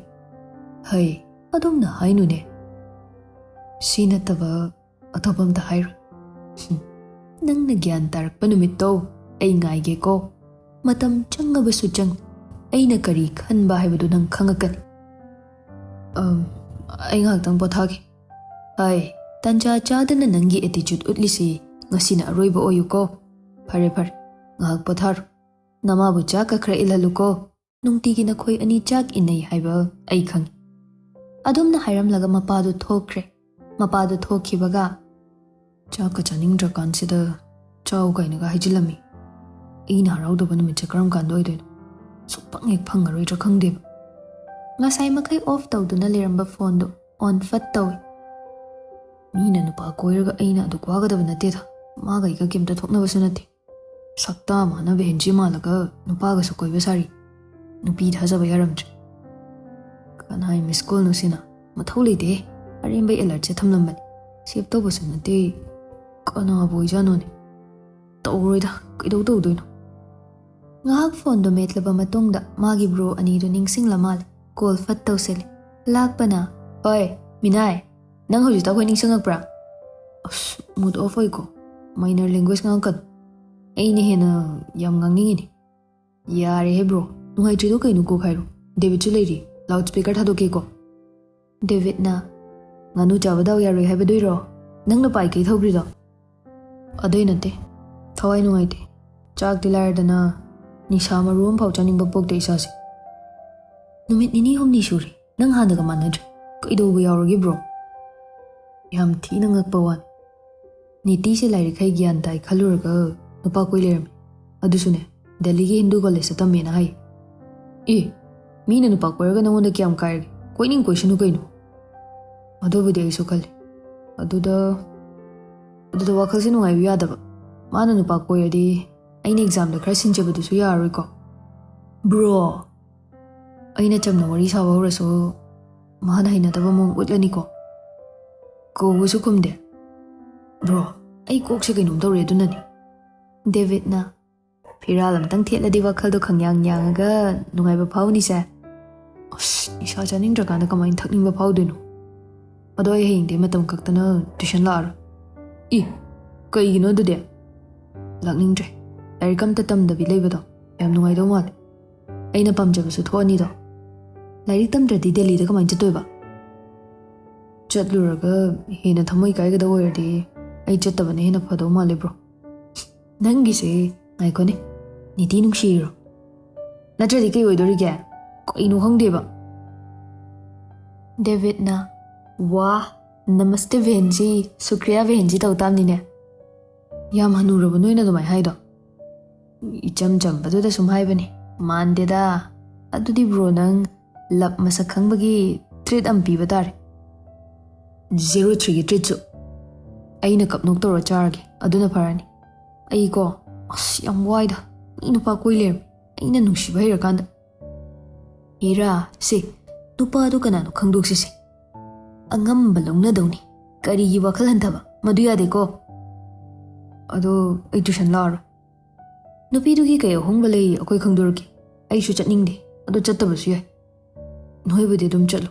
"ꯍꯩ, ꯑꯗꯨꯝꯅ ꯍꯥꯏꯅꯨꯅꯦ꯫ ꯁꯤ ꯅꯠꯇꯕ ꯑꯇꯣꯞꯄ ꯑꯝꯇ ꯍꯥꯏꯔꯣ"꯫ "ꯍꯨꯝ, ꯅꯪꯅ ꯒ꯭ꯌꯥꯟ ꯇꯥꯔꯛꯄ ꯅꯨꯃꯤꯠꯇꯣ ꯑꯩ ꯉꯥꯏꯒꯦꯀꯣ꯫ ꯃꯇꯝ ꯆꯪꯉꯕꯁꯨ ꯆꯪ, ꯑꯩꯅ ꯀꯔꯤ ꯈꯟꯕ ꯍꯥꯏꯕꯗꯨ ꯅꯪ ꯈꯪꯉꯛꯀꯅꯤ"꯫ "ꯑꯝ, ꯑꯩ ꯉꯥꯏꯍꯥꯛꯇꯪ ꯄꯣꯊꯥꯒꯦ"꯫ "ꯍꯥꯏ, ꯇꯟꯖꯥ ꯆꯥꯗꯅ ꯅꯪꯒꯤ ꯑꯦꯇꯤꯆꯨꯠ ꯎꯠꯂꯤꯁꯤ ꯉꯁꯤꯅ ꯑꯔꯣꯏꯕ ꯑꯣꯏꯌꯨꯀꯣ꯫ ꯐꯔꯦ, ꯐꯔꯦ, ꯉꯥꯏꯍꯥꯛ ꯄꯣꯊꯥꯔꯣ꯫ ꯅꯃꯥꯕꯨ ꯆꯥꯛꯀ ꯈꯔ ꯏꯜꯍꯜꯂꯨꯀꯣ"꯫ ꯅꯨꯡꯇꯤꯒꯤ ꯅꯈꯣꯏ ꯑꯅꯤ ꯆꯥꯛ ꯏꯟꯅꯩ ꯍꯥꯏꯕ ꯑꯩ ꯈꯪꯏ꯫ ꯑꯗꯨꯝꯅ ꯍꯥꯏꯔꯝꯂꯒ ꯃꯄꯥꯗꯨ ꯊꯣꯛꯈ꯭ꯔꯦ꯫ ꯃꯄꯥꯗꯨ ꯊꯣꯛꯈꯤꯕꯒ, "ꯆꯥꯛꯀ ꯆꯥꯅꯤꯡꯗ꯭ꯔꯀꯥꯟꯁꯤꯗ ꯆꯥꯎ" ꯀꯥꯏꯅꯒ ꯍꯥꯏꯖꯤꯜꯂꯝꯃꯤ꯫ ꯑꯩꯅ ꯍꯔꯥꯎꯗꯕ ꯅꯨꯃꯤꯠꯁꯦ ꯀꯔꯝ ꯀꯥꯟꯗ ꯑꯣꯏꯗꯣꯏꯅꯣ? ꯁꯨꯛꯐꯪ ꯍꯦꯛ ꯐꯪꯉꯔꯣꯏꯗ꯭ꯔꯥ ꯈꯪꯗꯦꯕ꯫ ꯉꯁꯥꯏ ꯃꯈꯩ off ꯇꯧꯗꯨꯅ ꯂꯩꯔꯝꯕ phoneꯗꯨ on ꯐꯠ ꯇꯧꯏ꯫ ꯃꯤꯅ ꯅꯨꯄꯥ ꯀꯣꯏꯔꯒ ꯑꯩꯅ ꯑꯗꯨ ꯋꯥꯒꯗꯕ ꯅꯠꯇꯦꯗ꯫ ꯃꯥꯒ ꯑꯩꯒ ꯀꯩꯝꯇ ꯊꯣꯛꯅꯕꯁꯨ ꯅꯠꯇꯦ꯫ ꯁꯛꯇꯥ ꯃꯥꯅ ꯚꯦꯟꯖꯤ ꯃꯥꯜꯂꯒ ꯅꯨꯄꯥꯒꯁꯨ ꯀꯣꯏꯕ ꯁꯥꯔꯤ꯫ ꯅꯨꯄꯤ ꯊꯥꯖꯕ ꯌꯥꯔꯝꯗ꯭ꯔꯦ꯫ ꯀꯅꯥꯏ miss callꯅꯣ ꯁꯤꯅ? ꯃꯊꯧ ꯂꯩꯇꯦꯍꯦ꯫ ꯑꯔꯦꯝꯕꯩ alertꯁꯦ ꯊꯝꯂꯝꯕꯅꯤ꯫ Save ꯇꯧꯕꯁꯨ ꯅꯠꯇꯦ꯫ ꯀꯅꯥꯕꯨ ꯑꯣꯏꯖꯥꯠꯅꯣꯅꯦ? ꯇꯧꯔꯣꯏꯗ, ꯀꯩꯗꯧ ꯇꯧꯗꯣꯏꯅꯣ? ꯉꯥꯏꯍꯥꯛ phoneꯗꯣ ꯃꯦꯠꯂꯕ ꯃꯇꯨꯡꯗ ꯃꯥꯒꯤ bro ꯑꯅꯤꯗꯨ ꯅꯤꯡꯁꯤꯡꯂ ꯃꯥꯜꯂꯦ꯫ Call ꯐꯠ ꯇꯧꯁꯤꯜꯂꯦ꯫ ꯂꯥꯛꯄꯅ, "ꯍꯣꯏ, ꯃꯤꯅꯥꯏ, ꯅꯪ ꯍꯧꯖꯤꯛꯇ ꯑꯩꯈꯣꯏ ꯅꯤꯡꯁꯤꯡꯉꯛꯄ꯭ꯔꯥ?" ꯑꯁ, mood off ꯑꯣꯏꯀꯣ꯫ Minor language ꯉꯥꯡꯉꯛꯀꯅꯨ꯫ ꯑꯩꯅ ꯍꯦꯟꯅ ꯌꯥꯝ ꯉꯥꯡꯅꯤꯡꯉꯤꯅꯦ꯫ ꯌꯥꯔꯦꯍꯦ bro, ꯅꯨꯡꯉꯥꯏꯇ꯭ꯔꯤꯗꯣ ꯀꯩꯅꯣ ꯀꯣꯛ ꯍꯥꯏꯔꯣ꯫ ꯗꯦꯕꯤꯠꯁꯨ ꯂꯩꯔꯤ, loudspeaker ꯊꯥꯗꯣꯛꯀꯦꯀꯣ꯫ ꯗꯦꯕꯤꯠꯅ, "ꯉꯥꯅꯨ ꯆꯥꯕ ꯗꯥꯎ ꯌꯥꯔꯣꯏ ꯍꯥꯏꯕꯗꯨꯏꯔꯣ ꯅꯪꯅ ꯄꯥꯏ ꯀꯩ ꯊꯧꯈ꯭ꯔꯤꯗꯣ?" "ꯑꯗꯨꯏ ꯅꯠꯇꯦ, ꯊꯋꯥꯏ ꯅꯨꯡꯉꯥꯏꯇꯦ꯫ ꯆꯥꯛꯇꯤ ꯂꯥꯏꯔꯗꯅ ꯅꯤꯁꯥ ꯃꯔꯨ ꯑꯃꯐꯥꯎ ꯆꯥꯅꯤꯡꯕ ꯄꯣꯛꯇꯦ ꯏꯁꯥꯁꯦ꯫ ꯅꯨꯃꯤꯠ ꯅꯤꯅꯤ ꯍꯨꯝꯅꯤ ꯁꯨꯔꯦ ꯅꯪ ꯍꯥꯟꯅꯒ ꯃꯥꯟꯅꯗ꯭ꯔꯦ꯫ ꯀꯩꯗꯧꯕ ꯌꯥꯎꯔꯒꯦ bro?" ꯌꯥꯝ ꯊꯤꯅ ꯉꯛꯄ ꯋꯥꯅꯤ꯫ ꯅꯤꯇꯤꯁꯦ ꯂꯥꯏꯔꯤꯛ ꯍꯩ ꯒ꯭ꯌꯥꯟ ꯇꯥꯏ ꯈꯜꯂꯨꯔꯒ ꯅꯨꯄꯥ ꯀꯣꯏ ꯂꯩꯔꯝꯃꯤ꯫ ꯑꯗꯨꯁꯨꯅꯦ, ꯗꯦꯜꯂꯤꯒꯤ ꯍꯤꯟꯗꯨ ꯀꯣꯂꯦꯖꯇ ꯇꯝꯃꯦꯅ ꯍꯥꯏ꯫ ꯑꯦ, ꯃꯤꯅ ꯅꯨꯄꯥ ꯀꯣꯏꯔꯒ ꯅꯪꯉꯣꯟꯗ ꯀꯌꯥꯝ ꯀꯥꯏꯔꯒꯦ? ꯀꯣꯏꯅꯤꯡ ꯀꯣꯏꯁꯅꯨ ꯀꯩꯅꯣ꯫ ꯑꯗꯨꯕꯨꯗꯤ ꯑꯩꯁꯨ ꯈꯜꯂꯤ꯫ ꯑꯗꯨꯗ, ꯑꯗꯨꯗ ꯋꯥꯈꯜꯁꯦ ꯅꯨꯡꯉꯥꯏꯕ ꯌꯥꯗꯕ꯫ ꯃꯥꯅ ꯅꯨꯄꯥ ꯀꯣꯏꯔꯗꯤ ꯑꯩꯅ examꯗ ꯈꯔ ꯁꯤꯟꯖꯕꯗꯨꯁꯨ ꯌꯥꯔꯔꯣꯏꯀꯣ꯫ Bro, ꯑꯩꯅ ꯆꯝꯅ ꯋꯥꯔꯤ ꯁꯥꯕ ꯍꯧꯔꯁꯨ ꯃꯥꯅ ꯍꯩꯅꯗꯕ ꯃꯑꯣꯡ ꯎꯠꯂꯅꯤꯀꯣ꯫ ꯀꯧꯕꯁꯨ ꯈꯨꯝꯗꯦ꯫ Bro, ꯑꯩ ꯀꯣꯛꯁꯦ ꯀꯩꯅꯣꯝ ꯇꯧꯔꯦ ꯑꯗꯨꯅꯅꯤ꯫ ꯗꯦꯕꯤꯠꯅ, "ꯐꯤꯔꯥꯜ ꯑꯝꯇꯪ ꯊꯦꯠꯂꯗꯤ ꯋꯥꯈꯜꯗꯣ ꯈꯪꯌꯥꯡ ꯌꯥꯡꯉꯒ ꯅꯨꯡꯉꯥꯏꯕ ꯐꯥꯎꯅꯤꯁꯦ꯫" ꯑꯁ, ꯅꯤꯁꯥ ꯆꯥꯅꯤꯡꯗ꯭ꯔꯀꯥꯟꯗ ꯀꯃꯥꯏꯅ ꯊꯛꯅꯤꯡꯕ ꯐꯥꯎꯗꯣꯏꯅꯣ? ꯑꯗꯣ ꯑꯩ ꯍꯌꯦꯡꯗꯤ ꯃꯇꯝ ꯀꯛꯇꯅ tuition ꯂꯥꯛꯑꯔꯣꯏ꯫ ꯏ, ꯀꯩꯒꯤꯅꯣ ꯑꯗꯨꯗꯤ? ꯂꯥꯛꯅꯤꯡꯗ꯭ꯔꯦ꯫ ꯂꯥꯏꯔꯤꯛ ꯑꯝꯇ ꯇꯝꯗꯕꯤ ꯂꯩꯕꯗꯣ ꯌꯥꯝ ꯅꯨꯡꯉꯥꯏꯗꯧ ꯃꯥꯜꯂꯦ꯫ ꯑꯩꯅ ꯄꯥꯝꯖꯕꯁꯨ ꯊꯣꯛꯑꯅꯤꯗꯣ꯫ ꯂꯥꯏꯔꯤꯛ ꯇꯝꯗ꯭ꯔꯗꯤ ꯗꯦꯜꯂꯤꯗ ꯀꯃꯥꯏꯅ ꯆꯠꯇꯣꯏꯕ? ꯆꯠꯂꯨꯔꯒ ꯍꯦꯟꯅ ꯊꯃꯣꯏ ꯀꯥꯏꯒꯗꯧ ꯑꯣꯏꯔꯗꯤ ꯑꯩ ꯆꯠꯇꯕꯅ ꯍꯦꯟꯅ ꯐꯗꯧ ꯃꯥꯜꯂꯦ bro꯫ ꯅꯪꯒꯤꯁꯦ, ꯉꯥꯏꯈꯣꯅꯦ, ꯅꯤꯇꯤ ꯅꯨꯡꯁꯤꯔꯤꯔꯣ? ꯅꯠꯇ꯭ꯔꯗꯤ ꯀꯩ ꯑꯣꯏꯗꯣꯔꯤꯒꯦ? ꯀꯩꯅꯣ ꯈꯪꯗꯦꯕ꯫ ꯗꯦꯕꯤꯠꯅ, "ꯋꯥ, ꯅꯃꯁꯇꯦ ꯕꯦꯍꯟꯖꯤ, ꯁꯨꯀ꯭ꯔꯤꯌꯥ ꯕꯦꯍꯟꯖꯤ" ꯇꯧ ꯇꯥꯕꯅꯤꯅꯦ꯫ ꯌꯥꯝ ꯍꯅꯨꯔꯕ ꯅꯣꯏꯅ ꯑꯗꯨꯃꯥꯏꯅ ꯍꯥꯏꯗꯣ? ꯏꯆꯝ ꯆꯝꯕꯗꯨꯗ ꯁꯨꯝ ꯍꯥꯏꯕꯅꯤ꯫ ꯃꯥꯟꯗꯦꯗ꯫ ꯑꯗꯨꯗꯤ ꯕ꯭ꯔꯣ, ꯅꯪ ꯂꯞ ꯃꯁꯛ ꯈꯪꯕꯒꯤ ꯇ꯭ꯔꯤꯠ ꯑꯃ ꯄꯤꯕ ꯇꯥꯔꯦ꯫ ꯖꯦꯔꯣ ꯊ꯭ꯔꯤꯒꯤ ꯇ꯭ꯔꯤꯠꯁꯨ ꯑꯩꯅ ꯀꯞ ꯅꯣꯛ ꯇꯧꯔ ꯆꯥꯔꯒꯦ, ꯑꯗꯨꯅ ꯐꯔꯅꯤ꯫ ꯑꯩꯀꯣ, ꯑꯁ, ꯌꯥꯝ ꯋꯥꯏꯗ꯫ ꯃꯤ ꯅꯨꯄꯥ ꯀꯣꯏ ꯂꯩꯔꯝꯃꯤ꯫ ꯑꯩꯅ ꯅꯨꯡꯁꯤꯕ ꯍꯩꯔꯀꯥꯟꯗ꯫ ꯍꯤꯔꯥ, ꯁꯦ, ꯅꯨꯄꯥꯗꯣ ꯀꯅꯥꯅꯣ ꯈꯪꯗꯣꯛꯁꯤꯁꯦ꯫ ꯑꯉꯝꯕ ꯂꯧꯅꯗꯧꯅꯤ꯫ ꯀꯔꯤꯒꯤ ꯋꯥꯈꯜ ꯍꯟꯊꯕ? ꯃꯗꯨ ꯌꯥꯗꯦꯀꯣ꯫ ꯑꯗꯣ ꯑꯩ ꯇ꯭ꯌꯨꯁꯟ ꯂꯥꯛꯑꯔꯣꯏ꯫ ꯅꯨꯄꯤꯗꯨꯒꯤ ꯀꯩ ꯑꯍꯣꯡꯕ ꯂꯩ ꯑꯩꯈꯣꯏ ꯈꯪꯗꯣꯔꯛꯀꯦ? ꯑꯩꯁꯨ ꯆꯠꯅꯤꯡꯗꯦ, ꯑꯗꯣ ꯆꯠꯇꯕꯁꯨ ꯌꯥꯏ꯫ ꯅꯣꯏꯕꯨꯗꯤ ꯑꯗꯨꯝ ꯆꯠꯂꯨ꯫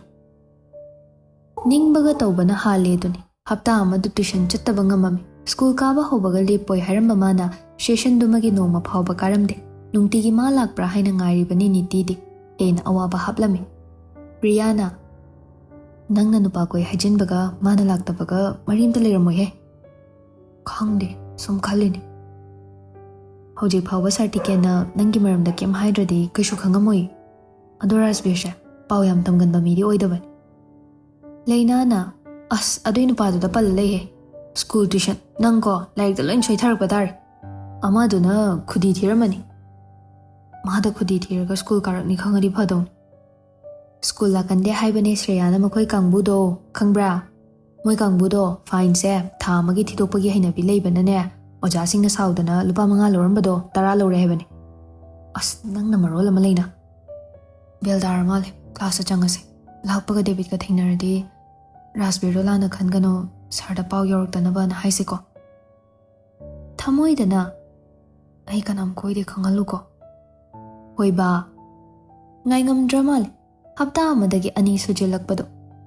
ꯅꯤꯡꯕꯒ ꯇꯧꯕꯅ ꯍꯥꯜꯂꯦ ꯑꯗꯨꯅꯤ꯫ ꯍꯞꯇꯥ ꯑꯃꯗꯨ ꯇ꯭ꯌꯨꯁꯟ ꯆꯠꯇꯕ ꯉꯝꯃꯝꯃꯤ꯫ ꯁ꯭ꯀꯨꯜ ꯀꯥꯕ ꯍꯧꯕꯒ ꯂꯦꯞꯄꯣꯏ ꯍꯥꯏꯔꯝꯕ ꯃꯥꯅ ꯁꯦꯁꯟꯗꯨꯃꯒꯤ ꯅꯣꯡꯃ ꯐꯥꯎꯕ ꯀꯥꯔꯝꯗꯦ꯫ ꯅꯨꯡꯇꯤꯒꯤ ꯃꯥ ꯂꯥꯛꯄ꯭ꯔꯥ ꯍꯥꯏꯅ ꯉꯥꯏꯔꯤꯕꯅꯤ ꯅꯤꯇꯤꯗꯤ꯫ ꯍꯦꯟꯅ ꯑꯋꯥꯕ ꯍꯥꯞꯂꯝꯃꯤ꯫ ꯄ꯭ꯔꯤꯌꯥꯅ, "ꯅꯪꯅ ꯅꯨꯄꯥ ꯀꯣꯏ ꯍꯥꯏꯖꯤꯟꯕꯒ ꯃꯥꯅ ꯂꯥꯛꯇꯕꯒ ꯃꯔꯤ ꯑꯝꯇ ꯂꯩꯔꯝꯃꯣꯏꯍꯦ"꯫ "ꯈꯪꯗꯦ, ꯁꯨꯝ ꯈꯜꯂꯤꯅꯤ꯫ ꯍꯧꯖꯤꯛ ꯐꯥꯎꯕ ꯁꯥꯔꯇꯤꯀꯦꯟꯅ ꯅꯪꯒꯤ ꯃꯔꯝꯗ ꯀꯩꯝ ꯍꯥꯏꯗ꯭ꯔꯗꯤ ꯀꯩꯁꯨ ꯈꯪꯉꯝꯃꯣꯏ꯫ ꯑꯗꯣ ꯔꯥꯖꯕꯤꯔꯁꯦ ꯄꯥꯎ ꯌꯥꯝ ꯇꯝꯒꯟꯕ ꯃꯤꯗꯤ ꯑꯣꯏꯗꯕꯅꯤ"꯫ ꯂꯩꯅꯥꯅ, "ꯑꯁ, ꯑꯗꯨꯏ ꯅꯨꯄꯥꯗꯨꯗ ꯄꯜꯂ ꯂꯩꯍꯦ꯫ ꯁ꯭ꯀꯨꯜ ꯇ꯭ꯌꯨꯁꯟ, ꯅꯪꯀꯣ ꯂꯥꯏꯔꯤꯛꯇ ꯂꯣꯏ ꯁꯣꯏꯊꯔꯛꯄ ꯇꯥꯔꯦ꯫ ꯑꯃꯗꯨꯅ ꯈꯨꯗꯤ ꯊꯤꯔꯝꯃꯅꯤ"꯫ "ꯃꯥꯗ ꯈꯨꯗꯤ ꯊꯤꯔꯒ ꯁ꯭ꯀꯨꯜ ꯀꯥꯔꯛꯅꯤ ꯈꯪꯉꯗꯤ ꯐꯗꯧꯅꯤ"꯫ "ꯁ꯭ꯀꯨꯜ ꯂꯥꯛꯀꯟꯗꯦ ꯍꯥꯏꯕꯅꯦ ꯁ꯭ꯔꯦꯌꯥꯅ ꯃꯈꯣꯏ ꯀꯥꯡꯕꯨꯗꯣ, ꯈꯪꯕ꯭ꯔꯥ? ꯃꯣꯏ ꯀꯥꯡꯕꯨꯗꯣ ꯐꯥꯏꯟꯁꯦ ꯊꯥ ꯑꯃꯒꯤ ꯊꯤꯗꯣꯛꯄꯒꯤ ꯍꯩꯅꯕꯤ ꯂꯩꯕꯅꯅꯦ, ꯑꯣꯖꯥꯁꯤꯡꯅ ꯁꯥꯎꯗꯅ ꯂꯨꯄꯥ ꯃꯉꯥ ꯂꯧꯔꯝꯕꯗꯣ ꯇꯔꯥ ꯂꯧꯔꯦ ꯍꯥꯏꯕꯅꯦ"꯫ "ꯑꯁ, ꯅꯪꯅ ꯃꯔꯣꯜ ꯑꯃ ꯂꯩꯅ"꯫ "ꯕꯦꯜ ꯇꯥꯔ ꯃꯥꯜꯂꯦ, ꯀ꯭ꯂꯥꯁꯇ ꯆꯪꯉꯁꯦ꯫ ꯂꯥꯛꯄꯒ ꯗꯦꯕꯤꯠꯀ ꯊꯦꯡꯅꯔꯗꯤ ꯔꯥꯖꯕꯤꯔꯗꯣ ꯂꯥꯟꯅ ꯈꯟꯒꯅꯣ, ꯁꯥꯔꯗ ꯄꯥꯎ ꯌꯧꯔꯛꯇꯅꯕꯅ ꯍꯥꯏꯁꯤꯀꯣ"꯫ ꯊꯃꯣꯏꯗꯅ, "ꯑꯩ ꯀꯅꯥꯝ ꯀꯣꯏꯗꯦ ꯈꯪꯍꯜꯂꯨꯀꯣ"꯫ ꯍꯣꯏꯕꯥ꯫ ꯉꯥꯏꯉꯝꯗ꯭ꯔ ꯃꯥꯜꯂꯦ꯫ ꯍꯞꯇꯥ ꯑꯃꯗꯒꯤ ꯑꯅꯤ ꯁꯨꯖꯤꯜꯂꯛꯄꯗꯣ꯫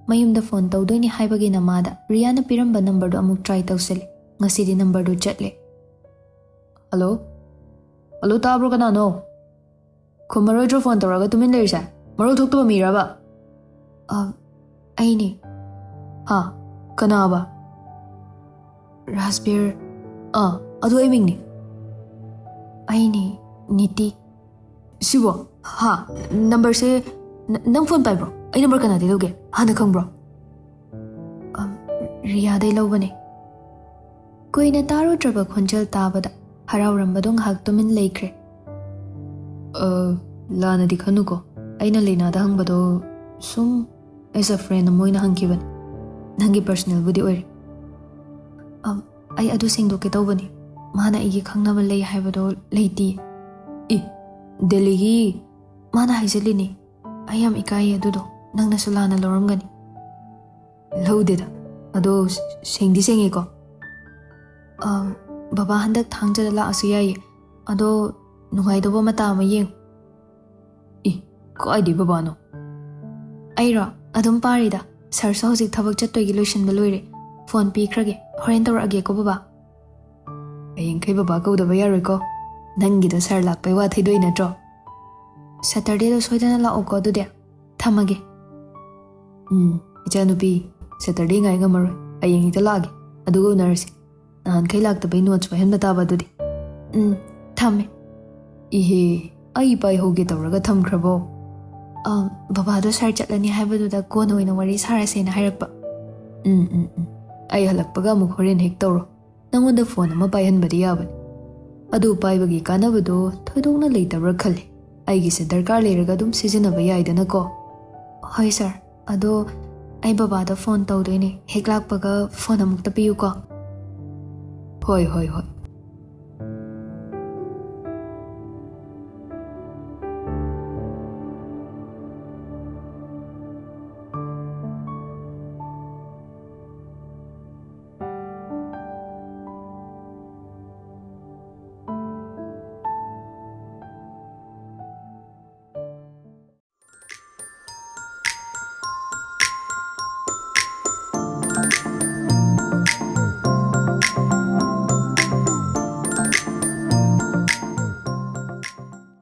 ꯃꯌꯨꯝꯗ ꯐꯣꯟ ꯇꯧꯗꯣꯏꯅꯤ ꯍꯥꯏꯕꯒꯤ ꯅꯃꯥꯗ ꯔꯤꯌꯥꯅ ꯄꯤꯔꯝꯕ ꯅꯝꯕꯔꯗꯣ ꯑꯃꯨꯛ ꯇ꯭ꯔꯥꯏ ꯇꯧꯁꯤꯜꯂꯦ꯫ ꯉꯁꯤꯗꯤ ꯅꯝꯕꯔꯗꯣ ꯆꯠꯂꯦ꯫ "ꯍꯜꯂꯣ? ꯍꯜꯂꯣ, ꯇꯥꯕ꯭ꯔꯣ? ꯀꯅꯥꯅꯣ? ꯈꯨꯝꯃꯔꯣꯏꯗ꯭ꯔꯣ ꯐꯣꯟ ꯇꯧꯔꯒ ꯇꯨꯃꯤꯟ ꯂꯩꯔꯤꯁꯦ? ꯃꯔꯣꯜ ꯊꯣꯛꯇꯕ ꯃꯤꯔꯕ?" "ꯑ, ꯑꯩꯅꯦ"꯫ "ꯍꯥ? ꯀꯅꯥꯕ?" "ꯔꯥꯖꯕꯤꯔ"꯫ "ꯑꯥ, ꯑꯗꯨ ꯑꯩ ꯃꯤꯡꯅꯤ"꯫ "ꯑꯩꯅꯦ, ꯅꯤꯇꯤ"꯫ ꯁꯤꯕꯣ? ꯍꯥ? ꯅꯝꯕꯔꯁꯦ ꯅ-, ꯅꯪ ꯐꯣꯟ ꯄꯥꯏꯕ꯭ꯔꯣ? ꯑꯩ ꯅꯝꯕꯔ ꯀꯅꯥꯗꯩ ꯂꯧꯒꯦ? ꯍꯥꯟꯅ ꯈꯪꯕ꯭ꯔꯣ? ꯑꯝ, ꯔꯤꯌꯥꯗꯩ ꯂꯧꯕꯅꯦ꯫ ꯀꯨꯏꯅ ꯇꯥꯔꯨꯗ꯭ꯔꯕ ꯈꯣꯟꯖꯦꯜ ꯇꯥꯕꯗ ꯍꯔꯥꯎꯔꯝꯕꯗꯣ ꯉꯥꯏꯍꯥꯛ ꯇꯨꯃꯤꯟ ꯂꯩꯈ꯭ꯔꯦ꯫ ꯑ, ꯂꯥꯟꯅꯗꯤ ꯈꯟꯅꯨꯀꯣ꯫ ꯑꯩꯅ ꯂꯩꯅꯥꯗ ꯍꯪꯕꯗꯣ ꯁꯨꯝ as a friend ꯑꯃ ꯑꯣꯏꯅ ꯍꯪꯈꯤꯕꯅꯤ꯫ ꯅꯪꯒꯤ personalꯕꯨꯗꯤ ꯑꯣꯏꯔꯦ꯫ ꯑꯝ, ꯑꯩ ꯑꯗꯨ ꯁꯦꯡꯗꯣꯛꯀꯦ ꯇꯧꯕꯅꯤ꯫ ꯃꯥꯅ ꯑꯩꯒꯤ ꯈꯪꯅꯕ ꯂꯩ ꯍꯥꯏꯕꯗꯣ ꯂꯩꯇꯦ꯫ ꯏ, ꯗꯦꯜꯂꯤꯒꯤ ꯃꯥꯅ ꯍꯥꯏꯖꯤꯜꯂꯤꯅꯤ꯫ ꯑꯩ ꯌꯥꯝ ꯏꯀꯥꯏꯌꯦ ꯑꯗꯨꯗꯣ꯫ ꯅꯪꯅꯁꯨ ꯂꯥꯟꯅ ꯂꯧꯔꯝꯒꯅꯤ꯫ ꯂꯧꯗꯦꯗ꯫ ꯑꯗꯣ ꯁ-, ꯁꯦꯡꯗꯤ ꯁꯦꯡꯉꯦꯀꯣ꯫ ꯑꯝ, ꯕꯕꯥ ꯍꯟꯗꯛ ꯊꯥꯡꯖꯗ ꯂꯥꯛꯑꯁꯨ ꯌꯥꯏꯌꯦ꯫ ꯑꯗꯣ ꯅꯨꯡꯉꯥꯏꯗꯧꯕ ꯃꯇꯥ ꯑꯃ ꯌꯦꯡꯉꯨ꯫ ꯏ, ꯀꯥꯏꯗꯩ ꯕꯕꯥꯅꯣ? ꯑꯩꯔꯣ? ꯑꯗꯨꯝ ꯄꯥꯔꯤꯗ꯫ ꯁꯥꯔꯁꯨ ꯍꯧꯖꯤꯛ ꯊꯕꯛ ꯆꯠꯇꯣꯏꯒꯤ ꯂꯣꯏꯁꯤꯟꯕ ꯂꯣꯏꯔꯦ꯫ ꯐꯣꯟ ꯄꯤꯈ꯭ꯔꯒꯦ꯫ ꯍꯣꯔꯦꯟ ꯇꯧꯔꯛꯑꯒꯦꯀꯣ, ꯕꯕꯥ꯫ ꯍꯌꯦꯡꯈꯩ ꯕꯕꯥ ꯀꯧꯗꯕ ꯌꯥꯔꯣꯏꯀꯣ꯫ ꯅꯪꯒꯤꯗꯣ ꯁꯥꯔ ꯂꯥꯛꯄꯩ ꯋꯥ ꯊꯩꯗꯣꯛꯏ ꯅꯠꯇ꯭ꯔꯣ? ꯁꯇꯔꯗꯦꯗꯣ ꯁꯣꯏꯗꯅ ꯂꯥꯛꯑꯣꯀꯣ ꯑꯗꯨꯗꯤ꯫ ꯊꯝꯃꯒꯦ꯫ ꯎꯝ, ꯏꯆꯥꯅꯨꯄꯤ, ꯁꯇꯔꯗꯦ ꯉꯥꯏ ꯉꯝꯃꯔꯣꯏ꯫ ꯍꯌꯦꯡ ꯍꯦꯛꯇ ꯂꯥꯛꯑꯒꯦ꯫ ꯑꯗꯨꯒ ꯎꯅꯔꯁꯤ꯫ ꯅꯍꯥꯟꯈꯩ ꯂꯥꯛꯇꯕꯩ ꯅꯣꯠꯁ ꯋꯥꯏꯍꯟꯕ ꯇꯥꯕ ꯑꯗꯨꯗꯤ꯫ ꯎꯝ, ꯊꯝꯃꯦ꯫ ꯏꯍꯦ, ꯑꯩ ꯄꯥꯏꯍꯧꯒꯦ ꯇꯧꯔꯒ ꯊꯝꯈ꯭ꯔꯕꯣ? ꯑ, ꯕꯕꯥꯗꯣ ꯁꯥꯔ ꯆꯠꯂꯅꯤ ꯍꯥꯏꯕꯗꯨꯗ ꯀꯣꯟꯅ ꯑꯣꯏꯅ ꯋꯥꯔꯤ ꯁꯥꯔꯁꯦꯅ ꯍꯥꯏꯔꯛꯄ꯫ ꯎꯝ, ꯎꯝ, ꯎꯝ꯫ ꯑꯩ ꯍꯜꯂꯛꯄꯒ ꯑꯃꯨꯛ ꯍꯣꯔꯦꯟ ꯍꯦꯛ ꯇꯧꯔꯣ꯫ ꯅꯉꯣꯟꯗ ꯐꯣꯟ ꯑꯃ ꯄꯥꯏꯍꯟꯕꯗꯤ ꯌꯥꯕꯅꯤ꯫ ꯑꯗꯨ ꯄꯥꯏꯕꯒꯤ ꯀꯥꯟꯅꯕꯗꯣ ꯊꯣꯏꯗꯣꯛꯅ ꯂꯩꯇꯕ꯭ꯔꯥ ꯈꯜꯂꯤ꯫ ꯑꯩꯒꯤꯁꯦ ꯗꯔꯀꯥꯔ ꯂꯩꯔꯒ ꯑꯗꯨꯝ ꯁꯤꯖꯤꯟꯅꯕ ꯌꯥꯏꯗꯅꯀꯣ꯫ ꯍꯣꯏ ꯁꯥꯔ, ꯑꯗꯣ ꯑꯩ ꯕꯕꯥꯗ ꯐꯣꯟ ꯇꯧꯗꯣꯏꯅꯦ, ꯍꯦꯛ ꯂꯥꯛꯄꯒ ꯐꯣꯟ ꯑꯃꯨꯛꯇ ꯄꯤꯌꯨꯀꯣ꯫ ꯍꯣꯏ, ꯍꯣꯏ, ꯍꯣꯏ,